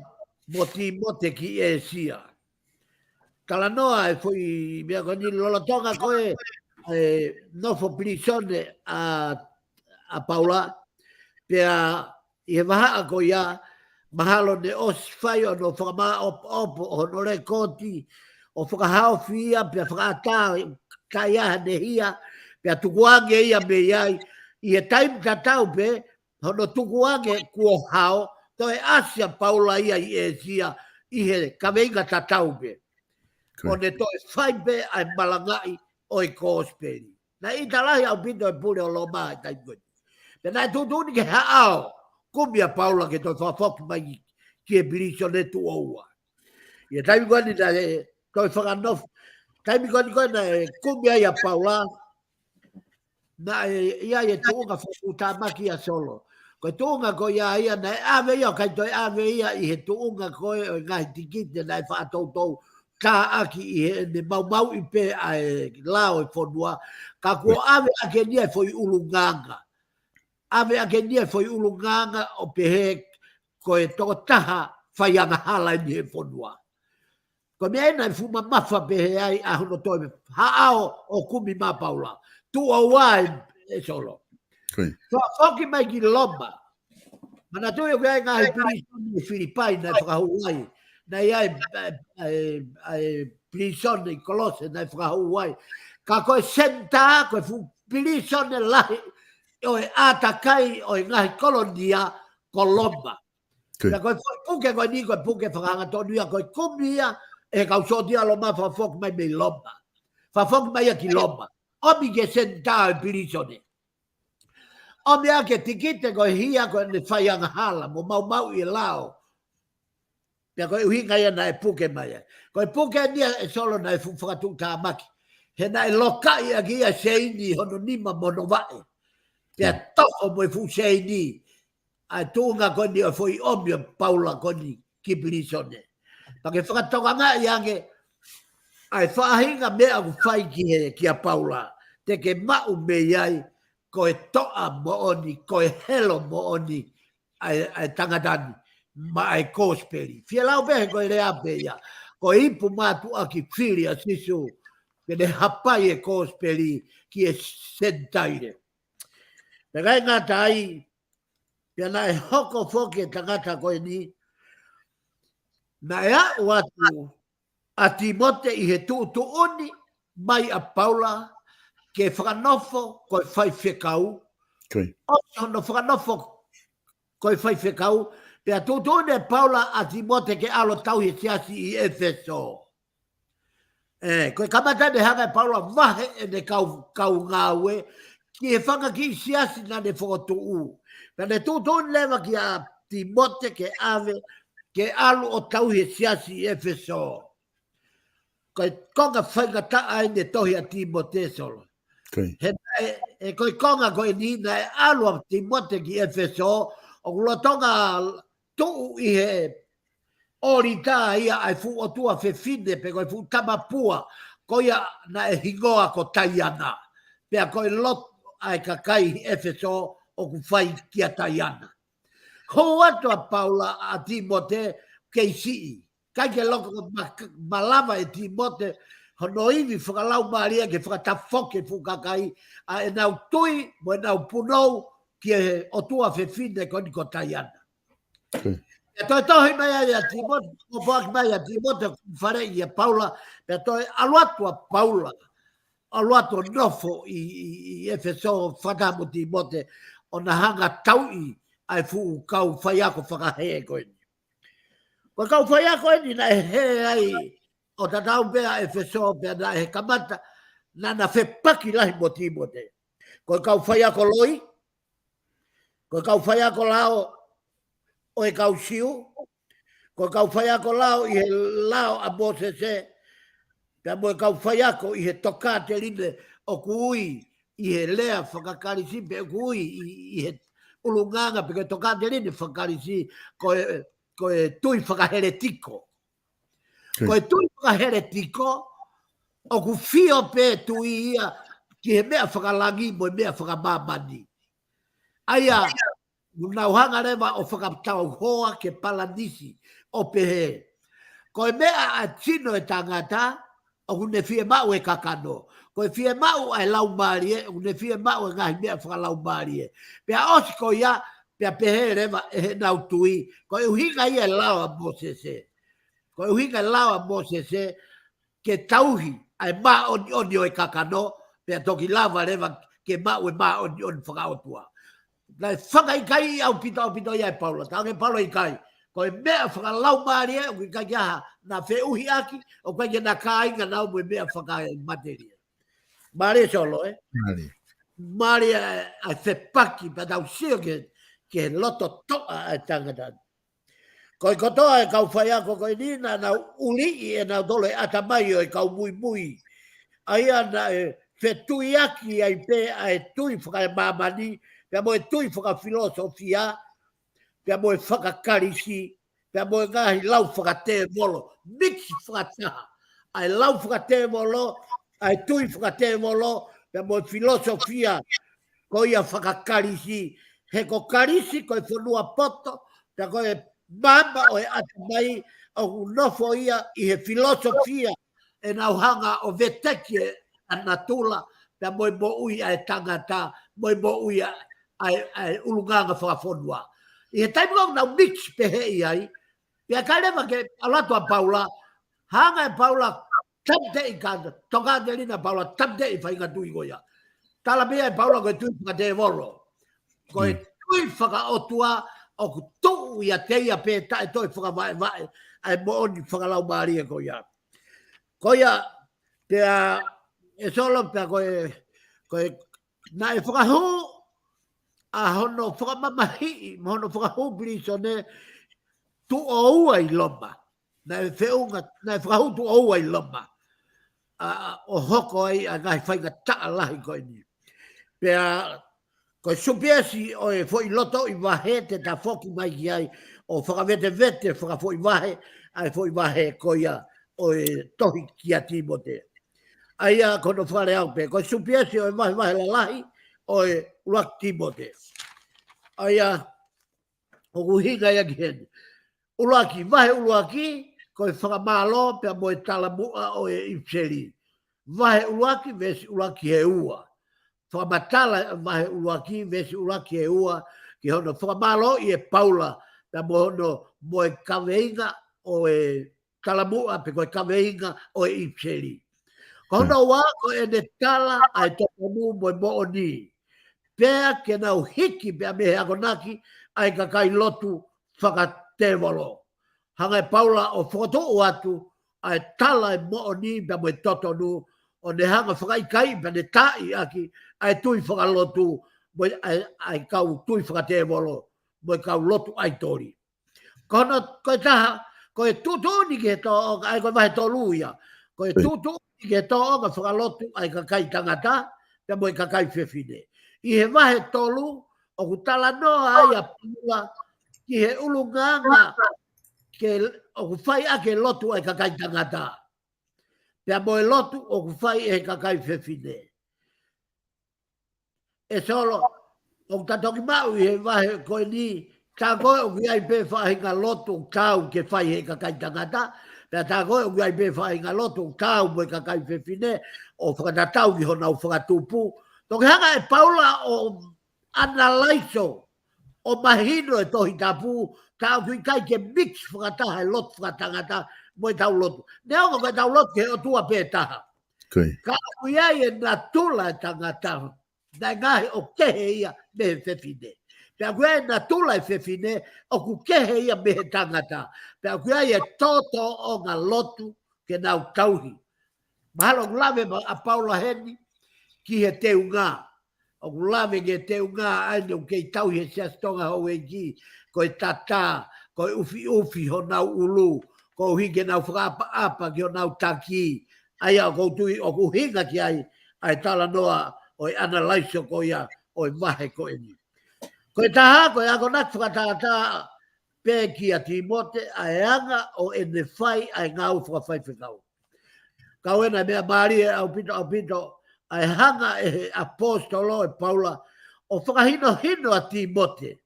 mo Tīmote ki ʻĒsia. Talanoa e foʻi meʻa ko eni lolotonga ko ē ʻa e nofo pilīsone ʻa, ʻa Paula, pea ʻi he vahaʻa ko ia, mahalo ne ʻosi fai hono fakamāʻopoʻopo hono lekooti, ʻo fakahaofi ia, pea fakaʻatā, taʻe ʻi ai haʻane hia, pea tukuange ia mei ai, ʻi he taimi tatau pē, hono tukuange kuo hao, toe ʻasi ʻa Paula ia ʻi ʻĒsia, ʻi he kaveinga tatau pē. ʻO ne toe fai pē ʻa e malangaʻi ʻo e kosipeli. Naʻe ʻita lahi ʻaupito e pule ʻo Loma he taimi ko ē. Pea naʻe tuʻutuʻuni ke haʻao, kumi ʻa Paula ke toe fakafoki mai ki he pilīsone tuʻo ua. ʻI he taimi ko eni naʻe toe fakanofo. Taimi ko eni ko ē naʻe kumi ai ʻa Paula, naʻe ʻi ai e tuʻunga fakatāmaki ʻa Solo. Ko e tuʻunga ko ia ia naʻe ʻave ia, ʻikai toe ʻave ia ʻi he tuʻunga ko ē ʻo e ngaahi tikite naʻe faʻa toutou tāʻaki ʻi heʻene maumauʻi pē ʻa e lao e fonua. Ka kuo ʻave ʻaki eni e foʻi ʻulungaanga. ʻAve ʻaki eni e foʻi ʻulungaanga ʻo pehē ko e tokotaha faiangahala eni he fonua. Ko e meʻa ena e fuʻu mamafa pehē ai ʻa hono toe haʻao ʻo kumi mai ʻa Paula. Tuʻo ua ē, ē Solo. Fakafoki mai ki Loma. Manatuʻi ʻoku ʻi ai e ngaahi pilīsone ʻi Filipai naʻe fakahū ai. Naʻe ʻi ai e, e, e, e pilīsone ʻi Kolose naʻe fakahū ai. Ka ko e senitā, ko e fuʻu pilīsone lahi ʻo e ʻātakai ʻo e ngaahi kolonia ko Loma. Pea ko e foʻi puke ko eni ko e puke fakahangatonu ia, ko e kumi ia ʻe he kau sōtia Loma, fakafoki mai mei Loma. Fakafoki mai ia ki Loma. ʻOmi ki he senitā ʻo e pilīsone. ʻOmi ʻaki e tikite ko e hia ko ʻene faiangahala mo maumauʻi e lao. Pea ko e ʻuhinga ia naʻe puke mai ai. Ko e puke eni ē Solo naʻe fuʻu fakatuʻutāmaki. He naʻe lokaʻi ʻaki ia e seini hono nima mo hono vaʻe. Pea tofo mo e fuʻu seini ʻa e tuʻunga ko eni ʻo e foʻi ʻomi ʻa Paula ko eni ki pilīsone. Pea ke fakatokangaʻi ange ʻa e faʻahinga meʻa ʻoku fai ki he, kia Paula, te ke maʻu mei ai ko e toʻa moʻoni, ko e helo moʻoni ʻa e, ʻa e tangata ni maʻa e kosipeli. Fie lau pē he ko e lea pē ia, ko e ipu mātuʻaki fili ʻa Sīsū ke ne hapai e kosipeli ki he Senitaile. Pea ʻikai ngata ai, pea naʻe hoko foki e tangata ko eni, naʻe aʻu atu ʻa Tīmote ʻi he tuʻutuʻuni mai ʻa Paula ke fakanofo ko e faifekau. ʻOsi hono fakanofo ko e faifekau, pea tuʻutuʻuni ʻe Paula ʻa Tīmote ke ʻalu ʻo tauhi e siasi ʻi ʻEfesō. ʻE, ko e kamata eni ʻe hanga ʻe Paula ʻo vahe ʻene kau, kau ngāue ki he fanga kiʻi siasi naʻa ne fokotuʻu. Pea ne tuʻutuʻuni leva kia Tīmote ke ʻave, ke ʻalu ʻo tauhi e siasi ʻi ʻEfesō. Ko e konga faingataʻa eni e tohi ʻa Tīmote Solo. He naʻe, ʻe ko e konga ko eni naʻe ʻalu ʻa Tīmote ki ʻEfesō, ʻoku lolotonga tuʻu ʻi he ʻōlita ia ʻa e fuʻu ʻotua fefine pe ko e fuʻu tamapua, ko ia naʻe hingoa ko Taiana. Pea ko e lotu ʻa e kakai ʻi ʻEfesō ʻoku fai kia Taiana. Hū atu ʻa Paula ʻa Tīmote kei siʻi. ʻIkai ke loko ma-, malava ʻe Tīmote hono ivi fakalaumālie ke fakatafoki e fuʻu kakai ʻa ʻenau tui mo ʻenau punou ki he ʻotua fefine ko eni ko Taiana. Pea toe tohi mai ai ʻa Tīmote, ʻo poaki mai ʻa Tīmote fale ia Paula, pea toe ʻalu atu ʻa Paula, ʻalu atu ʻo nofo ʻi, ʻi, ʻi ʻEfesō fakataha mo Tīmote, ʻo na hanga tauʻi ʻa e fuʻu kau faiako fakahē ko eni. Ko e kau faiako eni naʻe hē ai, ʻo tatau pē ʻa ʻEfesō pea naʻe kamata, naʻa na fepaki lahi mo Tīmote. Ko e kau faiako loi, ko e kau faiako lao ʻo e kau Siu, ko e kau faiako lao ʻi he lao ʻa Mōsese, pea mo e kau faiako ʻi he tokāteline ʻoku ui ʻi he lea fakaKalisi pe ʻoku ui ʻi, ʻi he ʻulungaanga pe ko e tokāteline fakaKalisi, ko e, ko e tui fakaheletiko. Ko e tui fakaheletiko, ʻoku fio pē tui ia ki he meʻa fakalangi mo e meʻa fakamāmani. ʻA ia, Kuo nau hanga leva ʻo fakatau hoa ke palanisi ʻo pehē, ko e meʻa ʻa e tino ʻo e tangata, ʻoku ne fiemaʻu e kakano. Ko e fiemaʻu ʻa e laumālie, ʻoku ne fiemaʻu e ngaahi meʻa fakalaumālie. Pea ʻosi ko ia, pea pehē leva ʻe heʻenau tui, ko e ʻuhinga ia e lao ʻa Mōsese. Ko e ʻuhinga e lao ʻa Mōsese, ke tauhi ʻa e māʻoniʻoni ʻo e kakano, pea toki lava leva ke maʻu e māʻoniʻoni fakaʻotua. Naʻe fakaʻikaiʻi ʻaupito, ʻaupito ia ʻe Paula. Talaange ʻe Paula ʻikai. Ko e meʻa fakalaumālie, ʻoku ʻikai ke ʻi ai ha na feʻuhiʻaki, ʻoku ʻikai ke na kāinga naua mo e meʻa fakamatelie. Mālie Solo, ē? Mālie. Mālie ʻa e, ʻa e fepaki, pea tau sio ki he, ki he loto toʻa ʻa e tangata. Ko e kotoa e kau faiako ko eni naʻa nau uliʻi ʻe nautolu e ʻatamai ʻo e kau muimui. ʻA ia naʻe fetuiaki ai pē ʻa e tui fakamāmani, pea mo e tui fakafilosofia, pea mo e fakakalisi, pea mo e ngaahi lau fakatēvolo, mix fakataha. ʻA e lau fakatēvolo, ʻa e tui fakatēvolo, pea mo e filosofia, ko ia fakakalisi, he ko Kalisi ko e fonua poto, pea ko e maama ʻo e ʻatamai, ʻoku nofo ia ʻi he filosofia, ʻenau hanga ʻo veteki ʻa natula, pea mo e moʻui ʻa e tangata, mo e moʻui ʻa, ʻa e, ʻa e ʻulungaanga fakafonua. ʻI he taimi ʻoku nau mix pehē ai, pea ʻikai leva ke ʻalu atu ʻa Paula, hanga ʻe Paula, tāmateʻi ka, tokāteline ʻa Paula, tāmateʻi e faʻahinga tui ko ia. Tala pē ia ʻe Paula ko e tui fakatēvolo. Ko e tui fakaʻotua ʻoku tuʻu ʻiate ia pē taʻe toe fakavaʻevaʻe ʻa e moʻoni fakalaumālie ko ia. Ko ia, pea ʻe Solo pea ko e, ko e, naʻe fakahū ʻa hono fakamamahiʻi, mo hono fakahū pilīsone tuʻo ua ʻi Loma. Naʻe feʻunga, naʻe fakahū tuʻo ua ʻi Loma. ʻA, ʻo hoko ai ʻa e ngaahi faingataʻa lahi ko eni. Pea ko e supiesi ʻo e foʻi lotoʻi vahe te ta foki mai ki ai ʻo fakavetevete fakafoʻi vahe, ʻa e foʻi vahe ko ia ʻo e tohi kia Tīmote. ʻA ia ko hono fakalea pē, ko e supiesi ʻo e vahevahe lalahi ʻo e ʻuluaki Tīmote. ʻA ia, ʻoku ʻuhinga ia ki heni. ʻUluaki, vahe ʻuluaki, ko e fakamālō pea mo e talamuʻa ʻo e ʻipiseli. Vahe ʻuluaki, veesi ʻuluaki he ua. Fakamatala vahe ʻuluaki, veesi ʻuluaki he ua, ki hono fakamālōʻi ʻe Paula, pea mo hono mo e kaveinga ʻo e talamuʻa pe ko e kaveinga ʻo e ʻipiseli. Ko hono ua, ko ʻene tala ʻa e totonu mo e moʻoni. Pea ke nau hiki pea mei he akonaki ʻa e kakai lotu fakatēvolo. Hanga ʻe Paula ʻo fokotuʻu atu ʻa e tala ʻe moʻoni pea mo e totonu, ʻo ne hanga fakaʻikaiʻi pea ne taaʻi ʻaki ʻa e tui fakalotu, mo e, ʻa e, ʻa e kau tui fakatēvolo, mo e kau lotu ʻaitoli. Ko hono, ko e taha, ko e tuʻutuʻuni ki he tōʻonga, ʻa ia ko e vahe tolu ia. Ko e tuʻutuʻuni ki he tōʻonga fakalotu ʻa e kakai tangata, pea mo e kakai fefine. ʻI he vahe tolu, ʻoku talanoa ai ʻa Paula ki he ʻulungaanga ke, ʻoku fai ʻaki e lotu ʻa e kakai tangata. Pea mo e lotu ʻoku fai ʻe he kakai fefine. ʻE Solo, ʻoku ta toki maʻu ʻi he vahe ko eni, tā ko ē ʻoku ʻi ai pē faʻahinga lotu ʻoku taau ke fai ʻe he kakai tangata, pea tā ko ē ʻoku ʻi ai pē faʻahinga lotu ʻoku taau mo e kakai fefine, ʻo fakatatau ki honau fakatupu. Toki hanga ʻe Paula ʻo analaiso, ʻo mahino e Tohi Tapu, tā ʻoku ʻikai ke mix fakataha e lotu fakatangata mo e tau lotu. Neongo ko e tau lotu ki he ʻOtua pē taha. Ka ʻoku ʻi ai e natula e tangata, naʻe ngaahi ʻo kehe ia mei he fefine. Pea ʻoku ʻi ai e natula e fefine, ʻoku kehe ia mei he tangata. Pea ʻoku ʻi ai e tōtōʻonga lotu ke nau tauhi. Mahalo ʻoku lave mai ʻa Paula heni ki he teunga. ʻOku lave ki he teunga ʻa eni ʻoku kei tauhi he Siasi Tonga Houʻeiki, ko e tatā, ko e ʻufiʻufi honau ʻulu, koeʻuhi ke nau fakaʻapaʻapa ki honau taki. ʻA ia ʻoku ou tui ʻoku ʻuhinga ki ai, ʻa e talanoa ʻo e analaiso ko ia ʻo e vahe ko eni. Ko e taha, ko e akonaki fakatātā pē kia Tīmote, ʻa e anga ʻo ʻene fai ʻa e ngāue fakafaifekau. Ka ʻoku ʻi ai e meʻa mālie ʻaupito, ʻaupito, ʻa e hanga ʻe he ʻaposetolo ʻe Paula ʻo fakahinohino ʻa Tīmote.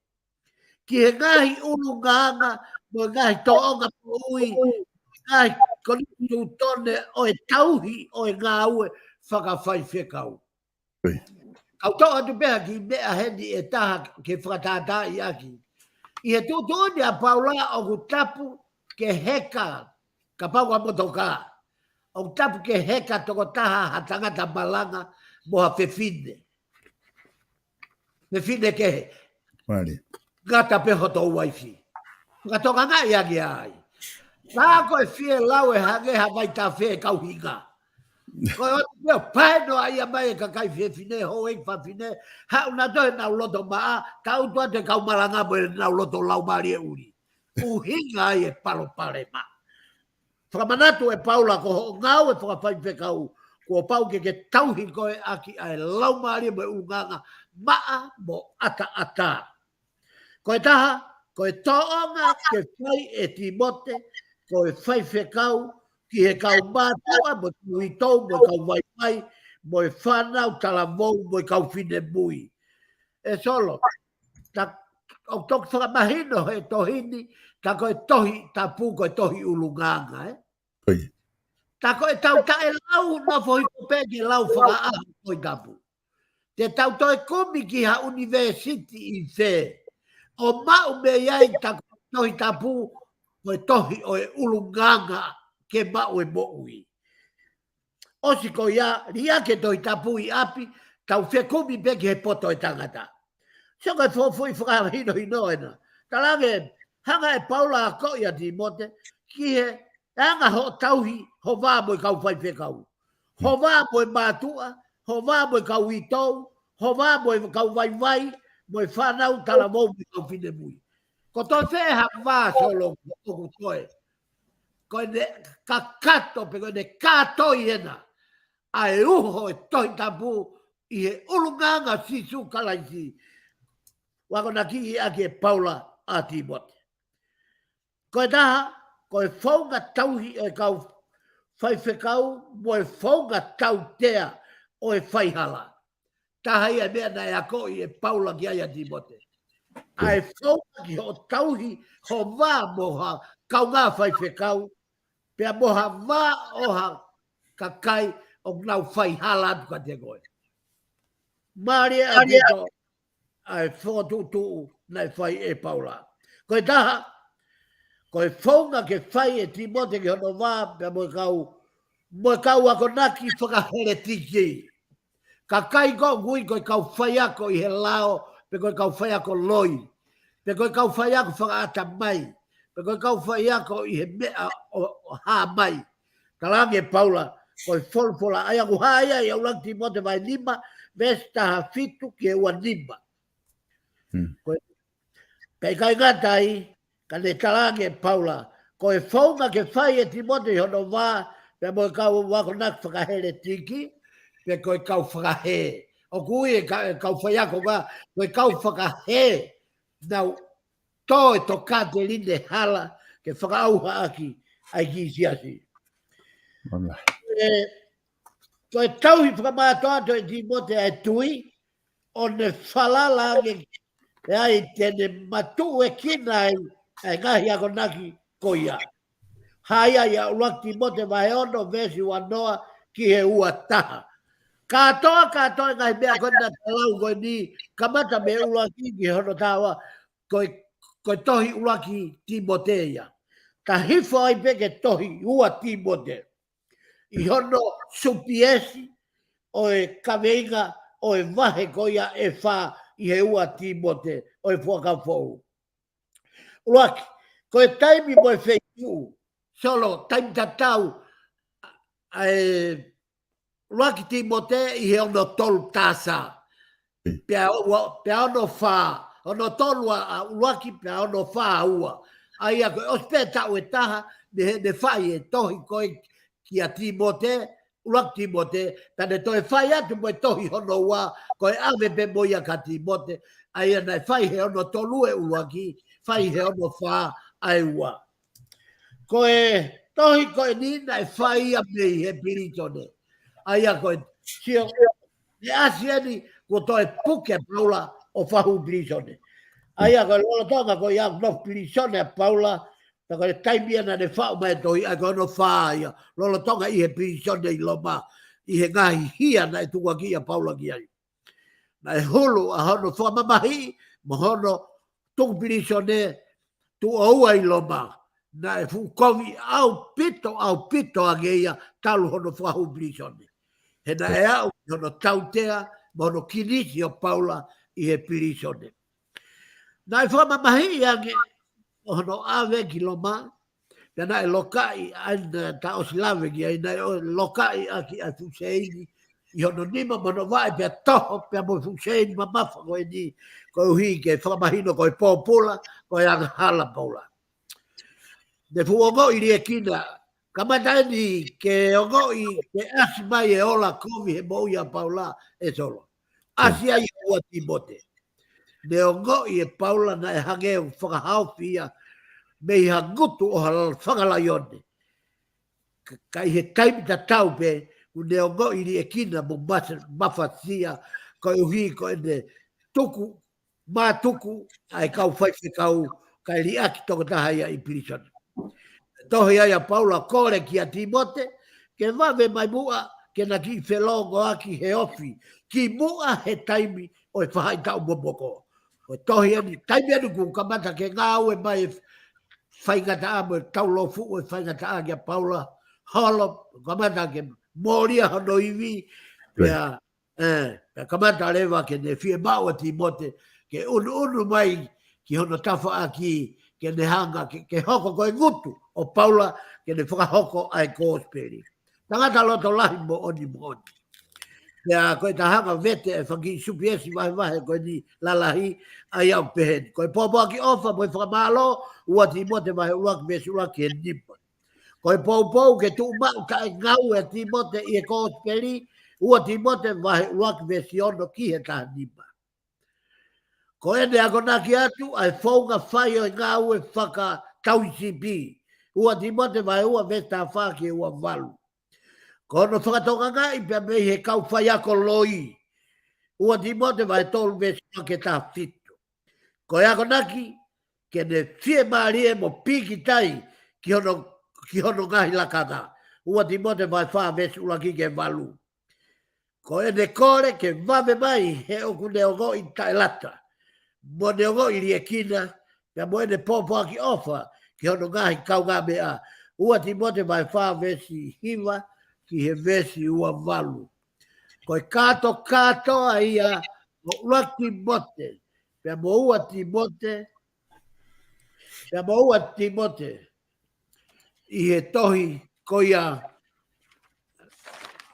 ki he ngaahi ʻulungaanga, mo e ngaahi tōʻonga moʻui, ngaahi konisitūtone ʻo e tauhi ʻo e ngāue fakafaifekau. Kau toʻo atu pē ha kiʻi meʻa heni ʻe taha ke fakatātaaʻi ʻaki. ʻI he tuʻutuʻuni ʻa Paula ʻoku tapu ke heka, kapau ʻoku motokā, ʻoku tapu ke heka tokotaha ha tangata malanga mo ha fefine. Fefine kehe. Ngata pē hoto uaifi. Fakatokangaʻi ange ai. Ka ko e fie lau ʻe hangē ha vaitafe kau hinga. Ko e ʻosi pē ʻo paenoaʻia mai e kakai fefine, houʻeiki fafine, haʻu nautolu ʻenau loto maʻa, ka utu atu e kau malanga mo ʻenau loto laumālie ʻuli. ʻUhinga ai e palopalema. Fakamanatu ʻe Paula ko hoʻo ngāue fakafaifekau, kuo pau ke ke tauhi koe ʻaki ʻa e laumālie mo e ʻulungaanga maʻa mo ʻataʻatā. Ko e taha, ko e tōʻonga ke fai ʻe Timote, ko e faifekau, ki he kau mātuʻa, mo e kau itou, mo e kau vaivai, mo e fānau talavou, mo e kau finemui. ʻE Solo, ta, ʻoku toki fakamahino he tohi ni, ta ko e Tohi Tapu, ko e tohi ʻulungaanga, ē? Ta ko e tau taʻe lau, nofo hifo pē ke lau fakaʻaho Tohi Tapu. Te tau toe kumi ki ha ʻunivēsiti ʻi fē. ʻO maʻu mei ai ta ko e Tohi Tapu, ko e tohi ʻo e ʻulungaanga ke maʻu e moʻui. ʻOsi ko ia, liʻaki e Tohi Tapu ʻi ʻapi, tau fekumi pē ki he poto ʻo e tangata. Sio ko e fuofua fakahinohino ena. Talaange, hanga ʻe Paula ʻo akoʻi ʻa Timote, ki he anga hoʻo tauhi, ho vā mo e kau faifekau. Ho vā mo e mātuʻa, ho vā mo e kau itou, ho vā mo e kau vaivai, mo e fānau talavou mo e kau finemui. Ko toe fē ha vā Solo ʻoku toe. Ko ʻene kakato pe ko ʻene kātoi ena ʻa e uho e Tohi Tapu ʻi he ʻulungaanga Sīsū Kalaisi. ʻOku akonakiʻi ʻaki ʻe Paula ʻa Timote. Ko e taha, ko e founga tauhi ʻo e kau faifekau mo e founga tautea ʻo e faihala. Taha ia e meʻa naʻe akoʻi ʻe Paula ki ai ʻa Timote. ʻA e founga ki hoʻo tauhi ho vā mo ha kaungā faifekau, pea mo ha vā ʻo ha kakai ʻoku nau faihala atu kiate koe. Mālie ʻaupito ʻa e fokotuʻutuʻu naʻe fai ʻe Paula. Ko e taha, ko e founga ke fai ʻe Timote ki hono vā, pea mo e kau, mo e kau akonaki fakaheletiki. Kakai ko ē ʻoku ui ko e kau faiako ʻi he lao, pe ko e kau faiako loi, pe ko e kau faiako fakaʻatamai, pe ko e kau faiako ʻi he meʻa ʻo, ʻo hā mai. Talaange ʻe Paula, ko e folofola, ʻa ia ʻoku hā ia ʻi he ʻuluaki Timote vahe nima, veesi taha fitu ki he ua nima. Ko e, pea ʻikai ngata ai, ka ne talaange ʻe Paula, ko e founga ke fai ʻe Timote ʻi hono vā, pea mo e kau akonaki fakaheletiki, pe ko e kau fakahē. ʻOku ui e ka-, e kau faiako ka, ko e kau fakahē, nau tō e tokāteline hala ke fakaʻauha ʻaki ʻa e kiʻi siasi. ʻE, ko e tauhi fakamātoato ʻe Timote ʻa e tui, ʻo ne falala ange ʻe ai te ne matuʻuekina ai ʻa e ngaahi akonaki ko ia. Hā ia ʻi he ʻuluaki Timote vahe ono veesi ua noa ki he ua taha. Kātoa, kātoa e ngaahi meʻa ko ena naʻa ta lau ko eni, kamata mei he ʻuluaki ki hono taha ua, ko e, ko e tohi ʻuluaki Timote ia. Ta hifo ai pē ki he tohi ua Timote. ʻI hono supiesi ʻo e kaveinga ʻo e vahe ko ia ʻe fā ʻi he ua Timote ʻo e Fuakava Foʻou. ʻUluaki, ko e taimi mo e feituʻu, Solo, taimi tatau, ʻa e ʻuluaki Timote ʻi he ono tolu tasa. Pea ua, pea ono fā, ono tolu ʻa, ʻa ʻuluaki, pea ono fā ua. ʻA ia ko e ʻosi pē taʻu ʻe taha, ne, ne fai e tohi ko ē kia Timote, ʻuluaki Timote, pea ne toe fai atu mo e tohi hono ua, ko e ʻave pē mo ia kia Timote, ʻa ia naʻe fai he ono tolu e ʻuluaki, fai he ono fā ʻa e ua. Ko e tohi ko eni naʻe fai ia mei he pilīsone. ʻA ia ko e sio, ne ʻasi eni kuo toe puke ʻa Paula ʻo fahu pilīsone. ʻA ia ko e lolotonga ko ia ʻoku nofo pilīsone ʻa Paula, pea ko e taimi ia naʻa ne faʻu mai e tohi, ʻa ia ko hono fā ia, lolotonga ʻi he pilīsone ʻi Loma, ʻi he ngaahi hia naʻe tukuakiʻi ʻa Paula ki ai. Naʻe hulu ʻa hono fakamamahiʻi mo hono tuku pilīsone tuʻo ua ʻi Loma, naʻe fuʻu kovi ʻaupito, ʻaupito ange ia talu hono fakahū pilīsone. He naʻe aʻu ki hono tautea mo hono kinisi ʻo Paula ʻi he pilīsone. Naʻe fakamamahiʻi ange ʻo hono ʻave ki Loma, pea naʻe lokaʻi, ʻa ia naʻa ta ʻosi lave ki ai, naʻe ʻo-, lokaʻi ʻaki ʻa e fuʻu seini ʻi hono nima mo hono vaʻe, pea toho pea mo e fuʻu seini mamafa ko eni, koeʻuhi ke fakamahino ko e pōpula, ko e angahala ʻa Paula. Ne fuʻu ongoʻi liʻekina, kamata eni ke ongoʻi ke ʻasi mai e ola kovi he moʻui ʻa Paula, ʻe Solo. ʻAsi ai ʻa ua Tīmote. Ne ongoʻi ʻe Paula naʻe hangē ʻoku fakahaofi ia mei ha ngutu ʻo ha la-, fanga laione. Ka, ka ʻi he taimi tatau pē, kuo ne ongoʻi liʻekina mo masa-, mafasia, koeʻuhi ko ʻene tuku, mātuku ʻa e kau faifekau, kae liʻaki tokotaha ia ʻi pilīsone. Tohi ai ʻa Paula kole kia Tīmote ke vave mai muʻa, ke na kiʻi felōngoaki he ofi, kimuʻa he taimi ʻo e faʻahitaʻu momoko. Ko e tohi eni, taimi eni kuo kamata ke ngāue mai e faingataʻa mo e taulōfuʻu e faingataʻa kia Paula, holo, kamata ke mōlia hono ivi, pea, ē, pea kamata leva ke ne fiemaʻu ʻa Tīmote ke ʻunuʻunu mai ki hono tafaʻaki, ke ne hanga, ke, ke hoko ko e ngutu ʻo Paula, ke ne fakahoko ʻa e kosipeli. Tangata loto lahi moʻoni moʻoni. Pea ko e ta hanga vete e fanga kiʻi supiesi vahevahe ko eni lalahi, ʻa ia ʻoku pehē ni. Ko e pōpoaki ʻofa mo e fakamālō, ua Tīmote vahe ʻuluaki veesi ʻuluaki ki he nima. Ko e poupou ke tuʻu maʻu taʻengaue ʻa Tīmote ʻi he kosipeli, ua Tīmote vahe ʻuluaki veesi ono ki he taha nima. Ko ʻene akonaki atu ʻa e founga fai ʻo e ngāue fakatauhisipi, ua Tīmote vahe ua veesi taha fā ki he ua valu. Ko hono fakatokangaʻi pea mei he kau faiako loi, ua Tīmote vahe tolu veesi ua ki he taha fitu. Ko e akonaki ke ne fiemālie mo pīkitai ki hono, ki hono ngaahi lakanga, ua Tīmote vahe fā veesi ʻuluaki ki he valu. Ko ʻene kole ke vave mai he ʻoku ne ongoʻi taʻelata, mo ne ongoʻi liʻekina, pea mo ʻene pōpoaki ʻofa ki hono ngaahi kaungāmeʻa, ua Tīmote vahe fā veesi hiva ki he veesi ua valu. Ko e kātokātoa ia ʻo ʻuluaki Tīmote, pea mo ua Tīmote, pea mo ua Tīmote, ʻi he tohi ko ia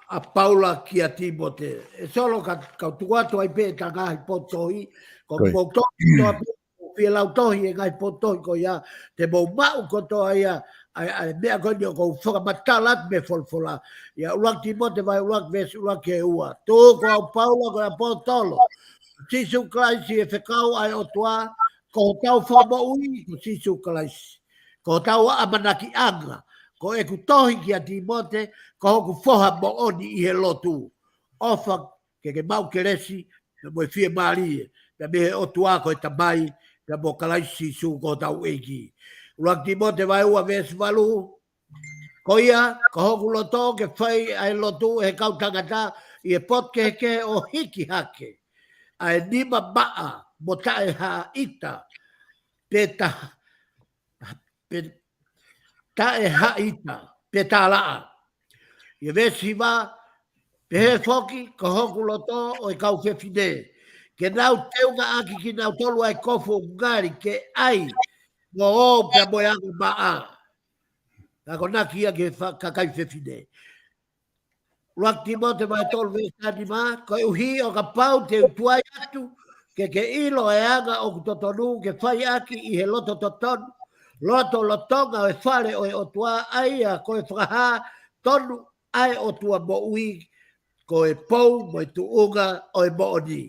ʻa Paula kia Tīmote. ʻE Solo, ka, kau tuku atu ai pē ʻeta ngaahi potu tohi, ko e potu tohi kotoa pē, ʻoku fie lau tohi e ngaahi potu tohi ko ia, te mou maʻu kotoa ia, ʻa e, ʻa e meʻa ko eni ʻoku ou fakamatala atu mei he folofola. ʻUluaki Tīmote vahe ʻuluaki veesi ʻuluaki ki he ua. Tuku au Paula ko e ʻaposetolo ʻa Sīsū Kalaisi ʻi he fekau ʻa e ʻOtua, ko hotau Fakamoʻui ko Sīsū Kalaisi. Ko hotau ʻamanakiʻanga, ko ʻeku tohi kia Tīmote, ko hoku foha moʻoni ʻi he lotu. ʻOfa ke ke maʻu kelesi, pea mo e fiemālie, pea mei he ʻOtua ko e Tamai, pea mo Kalaisi Sīsū ko hotau ʻEiki. ʻUluaki Tīmote vahe ua veesi valu. Ko ia, ko hoku loto ke fai ʻa e lotu ʻe he kau tangata ʻi he potu kehekehe ʻo hiki hake ʻa e nima maʻa mo taʻehaʻita, pe ta-, pe taʻehaʻita, pe tālaʻa. ʻI he veesi hiva, pehē foki, ko hoku loto ʻo e kau fefine, ke nau teungaʻaki kinautolu ʻa e kofu ʻoku ngali ke ʻai, mo ō pea mo e anga maʻa. Akonaki ia ki he fa-, kakai fefine. ʻUluaki Tīmote vahe tolu veesi taha nima, koeʻuhi ʻo kapau te u tuai atu, ke ke ʻilo e anga ʻoku totonu ke fai ʻaki ʻi he loto totonu, lotolotonga ʻo e fale ʻo e ʻOtua, ʻa ia ko e fakahā tonu ʻa e ʻOtua moʻui, ko e pou mo e tuʻunga ʻo e moʻoni.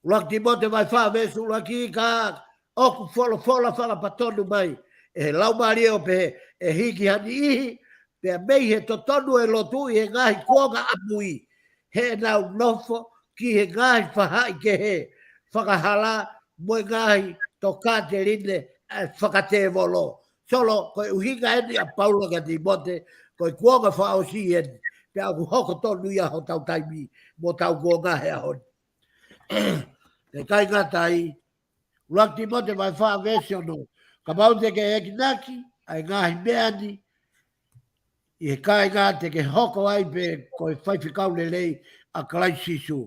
ʻUluaki Tīmote vahe fā veesi ʻuluaki, ka ʻoku folofola fakapatonu mai ʻe he Laumālie ʻo pehē, ʻe hiki ha niʻihi, pea mei he totonu ʻo e lotu ʻi he ngaahi kuonga ʻamui, heʻenau nofo ki he ngaahi faʻahikehe, fakahala, mo e ngaahi tokāteline ʻa e fakatēvolo. Solo, ko e ʻuhinga eni ʻa Paula kia Tīmote, ko e kuonga fakaʻosi eni, pea ʻoku hoko tonu ia hotau taimi mo hotau kuonga he ʻaho ni. ʻIkai ngata ai, ʻuluaki Tīmote vahe fā veesi ono, kapau te ke enginaki ʻa e ngaahi meʻa ni, ʻi he kāinga te ke hoko ai pē ko e faifekau lelei ʻa Kalaisi Sīsū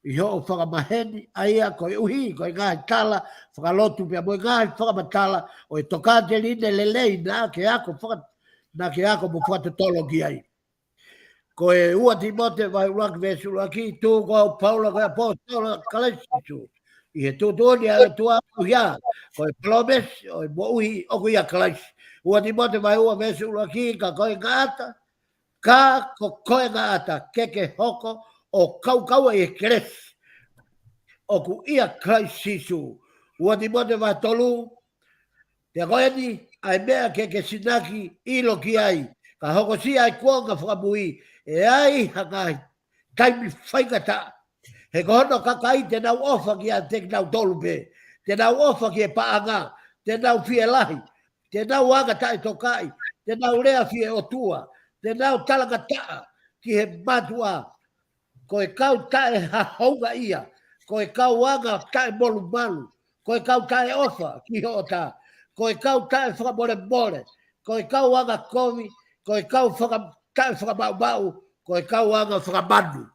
ʻi hoʻo fakamaheni, ʻa ia koeʻuhi ko e ngaahi tala fakalotu pea mo e ngaahi fakamatala ʻo e tokāteline lelei naʻa ke ako faka-, naʻa ke ako mo fakatotolo ki ai. Ko e ua Tīmote vahe ʻuluaki veesi ʻuluaki, tuku ʻa Paula ko e ʻaposetolo ʻa Kalaisi Sīsū ʻi he tuʻutuʻuni ʻa e ʻOtua, ʻuhinga ko e palōmesi ʻo e moʻui ʻoku ʻia Kalaisi. Ua Tīmote vahe ua veesi ʻuluaki, ka ko e ngata, ka ko koe ngata, ke ke hoko ʻo kaukaua ʻi he kelesi ʻoku ʻia Kalaisi Sīsū. Ua Tīmote vahe tolu, pea ko eni ʻa e meʻa ke ke sinaki ʻilo ki ai, ka hokosia ʻa e kuonga fakamui, ʻe ai ha ngaahi taimi faingataʻa. He ko hono kakai te nau ʻofa kiate kinautolu pē, te nau ʻofa ki he paʻanga, te nau fielahi, te nau anga taʻetokaʻi, te nau lea fie ʻotua, te nau talangataʻa ki he mātuʻa, ko e kau taʻehahoungaʻia, ko e kau anga taʻemolumalu, ko e kau taʻeʻofa ki hoʻatā, ko e kau taʻefakamolemole, ko e kau anga kovi, ko e kau faka-, taʻefakamaʻumaʻu, ko e kau anga fakamanu.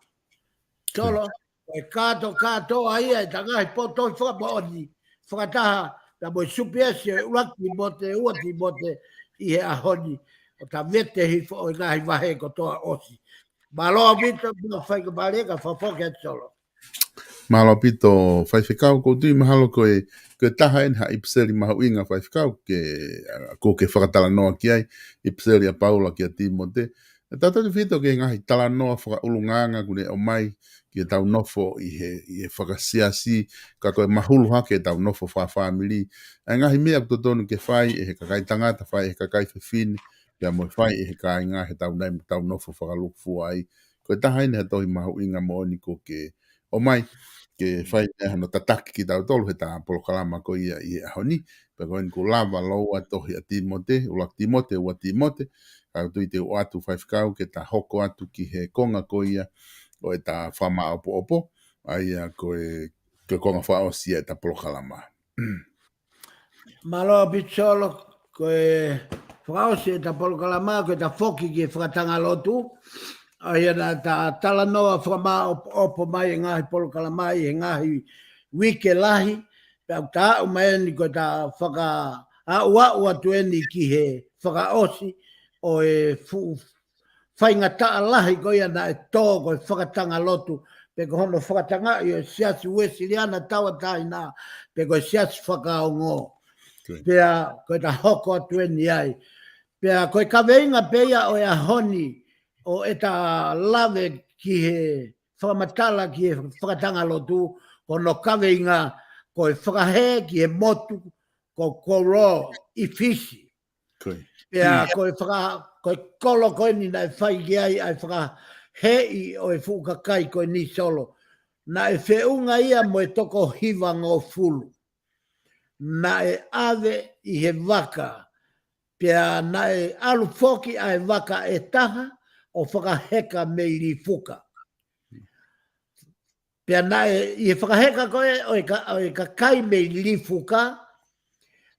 Solo, ko e kātokātoa ia ʻeta ngaahi potohi fakamoʻoni fakataha, pea mo e supiesi ʻo e ʻuluaki Tīmote, ua Tīmote ʻi he ʻaho ni, ʻo ta vete hifo ʻo e ngaahi vahe kotoa ʻosi. Mālō ʻaupito, mo faingamālie ke fafo ke Solo. Mālō ʻaupito, faifekau, ʻoku ou tui mahalo ko e, ko e taha eni ha ʻipiseli mahuʻinga, faifekau, ke, ʻa, ʻoku ke fakatalanoa ki ai, ʻipiseli ʻa Paula kia Tīmote. ʻE tautautefito ki he ngaahi talanoa fakaʻulungaanga ʻoku ne ʻomai ki heʻetau nofo ʻi he, ʻi he fakasiasi, ka ko e mahulu hake ʻetau nofo fakafāmili. ʻA e ngaahi meʻa ʻoku totonu ke fai ʻe he kakai tangata, fai ʻe he kakai fefine, pea mo e fai ʻe he kāinga heʻetau nai mo ʻetau nofo fakalūkufua ai. Ko e taha eni ha tohi mahuʻinga moʻoni ʻoku ke ʻomai ke fai meʻa hano tataki kitautolu heʻeta polokalama ko ia ʻi he ʻaho ni. Pea ko eni kuo lava lōua tohi ʻa Tīmote, ʻuluaki Tīmote, ua Tīmote, ka ʻoku ou tui te u ʻoatu, faifekau, ke ta hoko atu ki he konga ko ia ʻo ʻeta fakamāʻopoʻopo, ʻa ia ko e, ko e konga fakaʻosi ia ʻeta polokalama. Mālō ʻaupito Solo, ko e fakaʻosi ʻeta polokalama, ko ʻeta foki ki he fakatanga lotu. ʻA ia naʻa ta talanoa fakamāʻopoʻopo mai e ngaahi polokalama ʻi he ngaahi uike lahi, pea ʻoku ta aʻu mai eni ko ʻeta fakaaʻuaʻu atu eni ki he fakaʻosi ʻo e fuʻu faingataʻa lahi ko ia naʻe tō ko e fakatanga lotu, pe ko hono fakatangaʻi ʻo e Siasi Uēsiliana Tauʻatāina, pe ko e Siasi Fakaongo. Ko ia. Pea ko ʻeta hoko atu eni ai. Pea ko e kaveinga pē ia ʻo e ʻaho ni, ʻo ʻeta lave ki he fakamatala ki he fakatanga lotu, ko hono kaveinga ko e fakahē ki he motu ko Kolo ʻi Fisi. Ko ia. Pea ko e faka-, ko e kolo ko eni naʻe fai ki ai ʻa e fakaheʻi ʻo e fuʻu kakai ko eni Solo, naʻe feʻunga ia mo e toko hivangofulu. Naʻe ʻave ʻi he vaka, pea naʻe ʻalu foki ʻa e vaka ʻe taha ʻo fakaheka mei Lifuka. Pea naʻe, ʻi he fakaheka ko ē ʻo e ka-, ʻo e kakai mei Lifuka,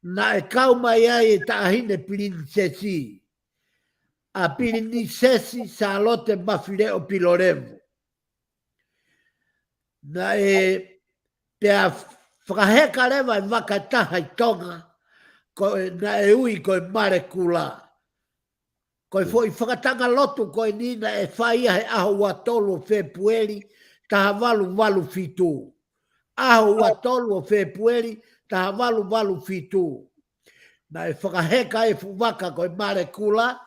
naʻe kau mai ai e taʻahine pilinisesi, ʻa Pilinisesi Sālote Mafileʻo-Pilolevu. Naʻe, pea fakaheka leva e vaka ʻe taha ʻi Tonga, ko e, naʻe ui ko e Malekula. Ko e foʻi fakatanga lotu ko eni naʻe fai ia he ʻaho ua tolu ʻo Fēpueli, taha valu valu fitu. ʻAho ua tolu ʻo Fēpueli, taha valu valu fitu. Naʻe fakaheka e fuʻu vaka ko e Malekula,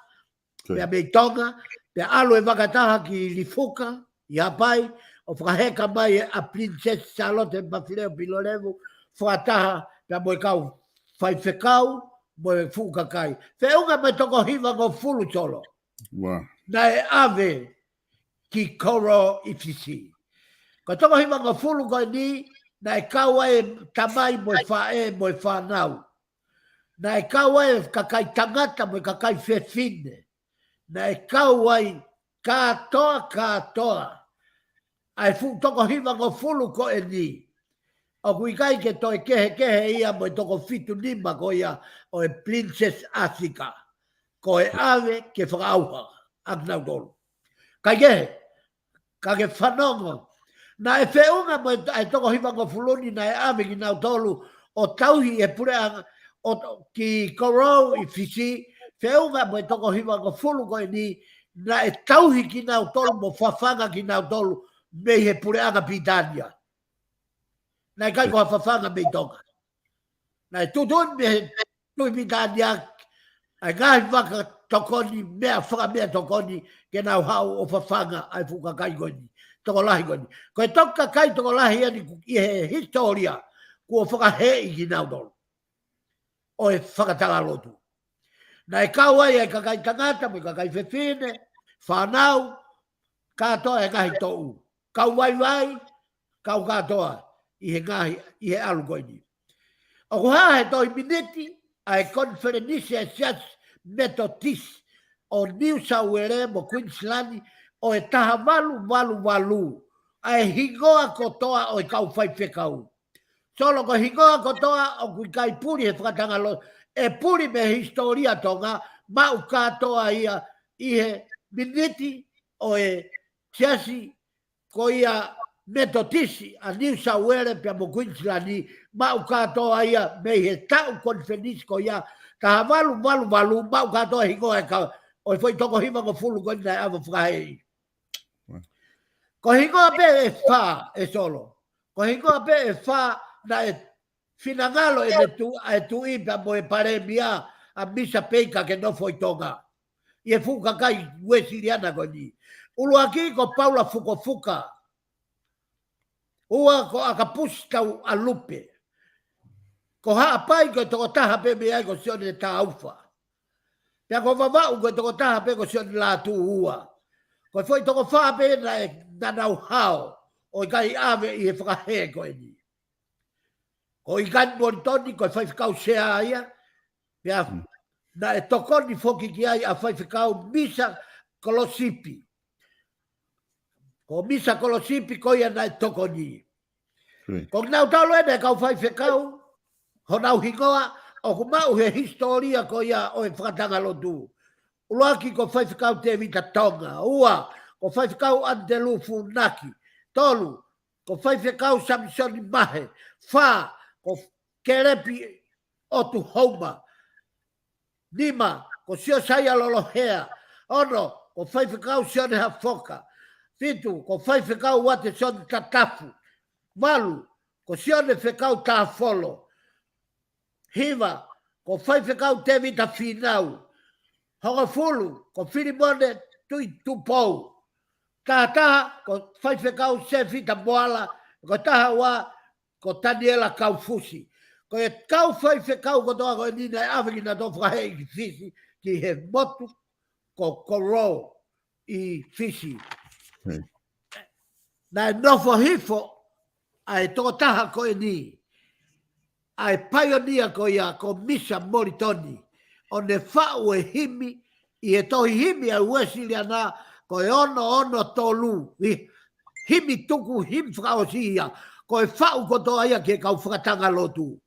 ko ia, pea mei Tonga, pea ʻalu e vaka ʻe taha ki Lifuka, ʻi Haʻapai, ʻo fakaheka mai ʻa Pilinisesi Sālote Mafileʻo-Pilolevu, fakataha pea mo e kau faifekau, mo e fuʻu kakai. Feʻunga mo e toko hivangofulu Solo. Wow. Naʻe ʻave ki Kolo ʻi Fisi. Ko e toko hivangofulu ko eni, Naʻe kau ai e tamai mo e faʻē mo e fānau. Naʻe kau ai e kakai tangata mo e kakai fefine. Naʻe kau ai kātoa, kātoa ʻa e fuʻu toko hivangofulu ko eni. ʻOku ʻikai ke toe kehekehe ia mo e toko fitu nima ko ia ʻo e Princess Asika. Ko e ʻave ke fakaʻauha ʻa kinautolu. Kaikehe, ka ke fanongo. Naʻe feʻunga mo e, ʻa e toko hivangofulu ni naʻe ʻave kinautolu ʻo tauhi e puleʻanga, ʻo ki Korou ʻi Fisi, feʻunga mo e toko hivangofulu ko eni, naʻe tauhi kinautolu mo fafanga kinautolu mei he puleʻanga Pilitānia. Naʻe ʻikai ko ha fafanga mei Tonga. Naʻe tuʻutuʻuni mei he Tuʻi Pilitānia ʻa e ngaahi vaka tokoni, meʻa fakameʻatokoni, ke nau haʻu ʻo fafanga ʻa e fuʻu kakai ko eni, tokolahi ko eni. Ko e toki kakai tokolahi eni ʻi he hisitōlia, kuo fakaheeʻi kinautolu ʻo e fakatanga lotu. Naʻe kau ai ʻa e kakai tangata mo e kakai fefine, fānau, kātoa e ngaahi toʻu. Kau vaivai, kau kātoa ʻi he ngaahi, ʻi he ʻalu ko eni. ʻOku hā he tohi miniti ʻa e konifelenisi ʻa e Siasi Metotisi ʻo New South Wales mo Queensland ʻo e taha valu valu valu, ʻa e hingoa kotoa ʻo e kau faifekau. Solo, ko e hingoa kotoa ʻoku ʻikai puli he fakatanga lotu, ʻe puli mei he hisitōlia Tonga, maʻu kātoa ia ʻi he miniti ʻo e Siasi ko ia Metotisi ʻa New South Wales pea mo Queensland, maʻu kātoa ia mei he taʻu konifelenisi ko ia taha valu valu valu, maʻu kātoa e hingoa e kau, ʻo e foʻi toko hivangofulu ko eni naʻe ʻave ʻo fakaheeʻi. Ko e hingoa pē ʻe fā, ʻe Solo. Ko e hingoa pē ʻe fā naʻe finangalo ʻe he tu-, ʻa e tuʻi pea mo e palēmia ʻa Misa Peika ke nofo ʻi Tonga. ʻI he fuʻu kakai Uēsiliana ko eni. ʻUluaki ko Paula Fukofuka. Ua ko ʻAkapusi Taualupe. Ko Haʻapai ko e tokotaha pē mei ai ko Sione Taufa. Pea ko Vavaʻu ko e tokotaha pē ko Sione Lātūua. Ko e foʻi toko fā pē naʻe, naʻa nau hao ʻo ʻikai ʻave ʻi he fakahē ko eni. Ko ʻIkani Molitoni ko e faifekau sea ia, pea naʻe tokoni foki ki ai ʻa Faifekau Misa Kolosipi. Ko Misa Kolosipi ko ia naʻe tokoni. Ko kinautolu eni e kau faifekau, honau hingoa, ʻoku maʻu he hisitōlia ko ia ʻo e fakatanga lotu. ʻUluaki ko Faifekau Tēvita Tonga. Ua, ko Faifekau ʻAnitelū Funaki. Tolu, ko Faifekau Samisoni Mahe. Fā, ko Kelepi ʻOtu Houma. Nima, ko Siosaia Lolohea. Ono, ko Faifekau Sione Hafoka. Fitu, ko Faifekau Uatesoni Tatafu. Valu, ko Sione Fekau Tāfolo. Hiva, ko Faifekau Tēvita Fīnau. Hongofulu, ko Filimone Tuʻitupou. Taha taha, ko Faifekau Sefita Moala. Ko e taha ua, ko Taniela Kaufusi. Ko e kau faifekau kotoa ko eni naʻe ʻave kinautolu ʻo fakaheeʻi ki Fisi, ki he motu ko Korou ʻi Fisi. Naʻe nofo hifo ʻa e tokotaha ko eni, ʻa e paionia ko ia ko Misa Molitoni, ʻo ne faʻu e himi ʻi he tohi himi ʻa e Uēsiliana, ko e ono ono tolu, ʻi himi tuku, himi fakaʻosi ia, ko e faʻu kotoa ia ki he kau fakatanga lotu.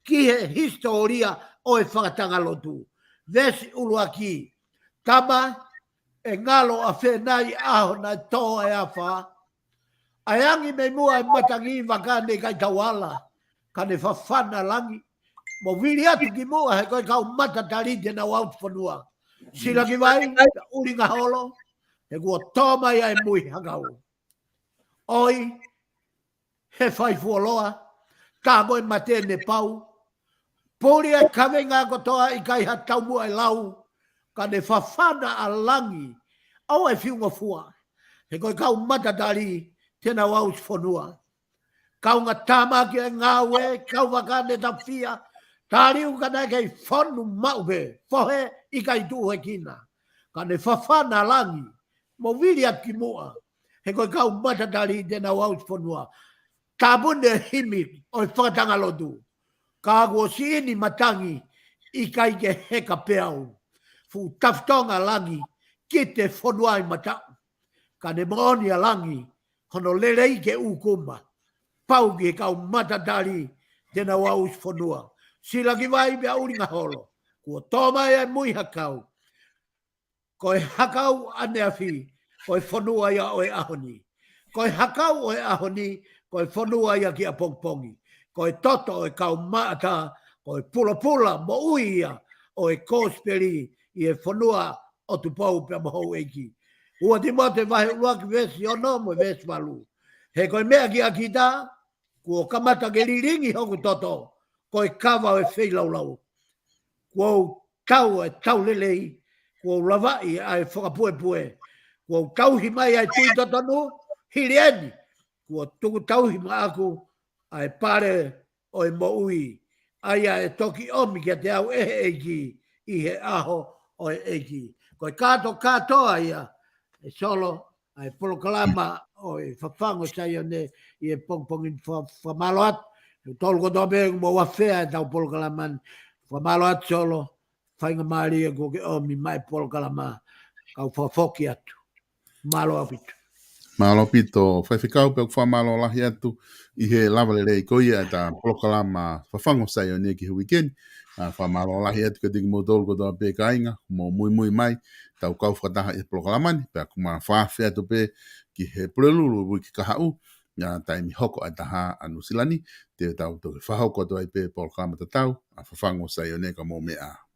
Ki he hisitōlia ʻo e fakatanga lotu. Veesi ʻuluaki, Tama, ʻe ngalo ʻafē nai ʻaho naʻe tō e afā? ʻA e angi mei muʻa e matangi, vaka ne ʻikai tau ala, ka ne fafana langi. Mo vili atu ki muʻa he ko e kau matatali te nau ʻauti fonua. Silaki vai, ʻulinga holo, he kuo tō mai ʻa e mui hakau. ʻOi, he faifuoloa, tā ko e mate ne pau. Puli e kavenga kotoa, ʻikai ha taumuʻa ʻe lau, ka ne fafana ʻa langi, ʻoua ʻe fiungofua. He ko e kau matatali te nau ʻauti fonua. Kaunga tāmaki e ngāue, kau vaka ne tafia, taliu ka naʻe kei fonu maʻu pē, fohe ʻikai tuʻuhekina. Ka ne fafana ʻa langi, mo vili atu ki muʻa. He ko e kau matatali te nau ʻauti fonua. Tāpuni e himi ʻo e fakatanga lotu. Ka kuo siʻi ni matangi, ʻikai ke heka peau. Fuʻu tafitonga langi, kite fonua ʻi mataʻu. Ka ne moʻoni ʻa langi, hono lelei ke ʻūkuma. Pau ki he kau matatali, te nau aʻusi fonua. Silaki vai pea ʻulinga holo. Kuo tō mai ʻa e mui hakau. Ko e hakau ʻaneafi, ko e fonua ia ʻo e ʻaho ni. Ko e hakau ʻo e ʻaho ni, ko e fonua ia ki ʻapongipongi. Ko e toto ʻo e kau maʻata, ko e pulapula moʻui ia ʻo e kosipeli ʻi he fonua ʻo Tupou pea mo Houʻeiki. Ua Tīmote vahe ʻuluaki veesi ono mo e veesi valu. He ko e meʻa kiate kita, kuo kamata ke lilingi hoku toto, ko e kava ʻo e feilaulau. Kuo u tau e tau lelei, kuo u lavaʻi ʻa e fakapuepue, kuo u tauhi mai ʻa e tui totonu, hili eni, kuo tuku tauhi maʻaku ʻa e pale ʻo e moʻui, ʻa ia ʻe toki ʻomi kiate au ʻe he ʻEiki ʻi he ʻaho ʻo e ʻEiki. Ko e kāto kātoa ia, ʻe Solo, ʻa e polokalama ʻo e Fafangu ʻo Saione ʻi he pongipongi ni. Fa-, fakamālō atu. Tolu kotoa pē mo afea e tau polokalama ni. Fakamālō atu Solo, faingamālie kuo ke ʻomi mai e polokalama, kau fakafoki atu. Mālō ʻaupito. Mālō ʻaupito, Faifekau, pea ʻoku fakamālō lahi atu ʻi he lava lelei ko ia e ta polokalama Fafangu ʻo Saione ki he uike ni. ʻA, fakamālō lahi atu kiate kimoutolu kotoa pē kāinga, mou muimui mai, tau kau fakataha ʻi he polokalama ni, pea ʻoku ma fakaafeʻi atu pē ki he Pulelulu uike kahaʻu, ʻa e taimi hoko ʻa e taha ʻa Nuʻusila ni, te tau toki fakahoko atu ai pē polokalama tatau, ʻa Fafangu ʻo Saione ka mou meʻa.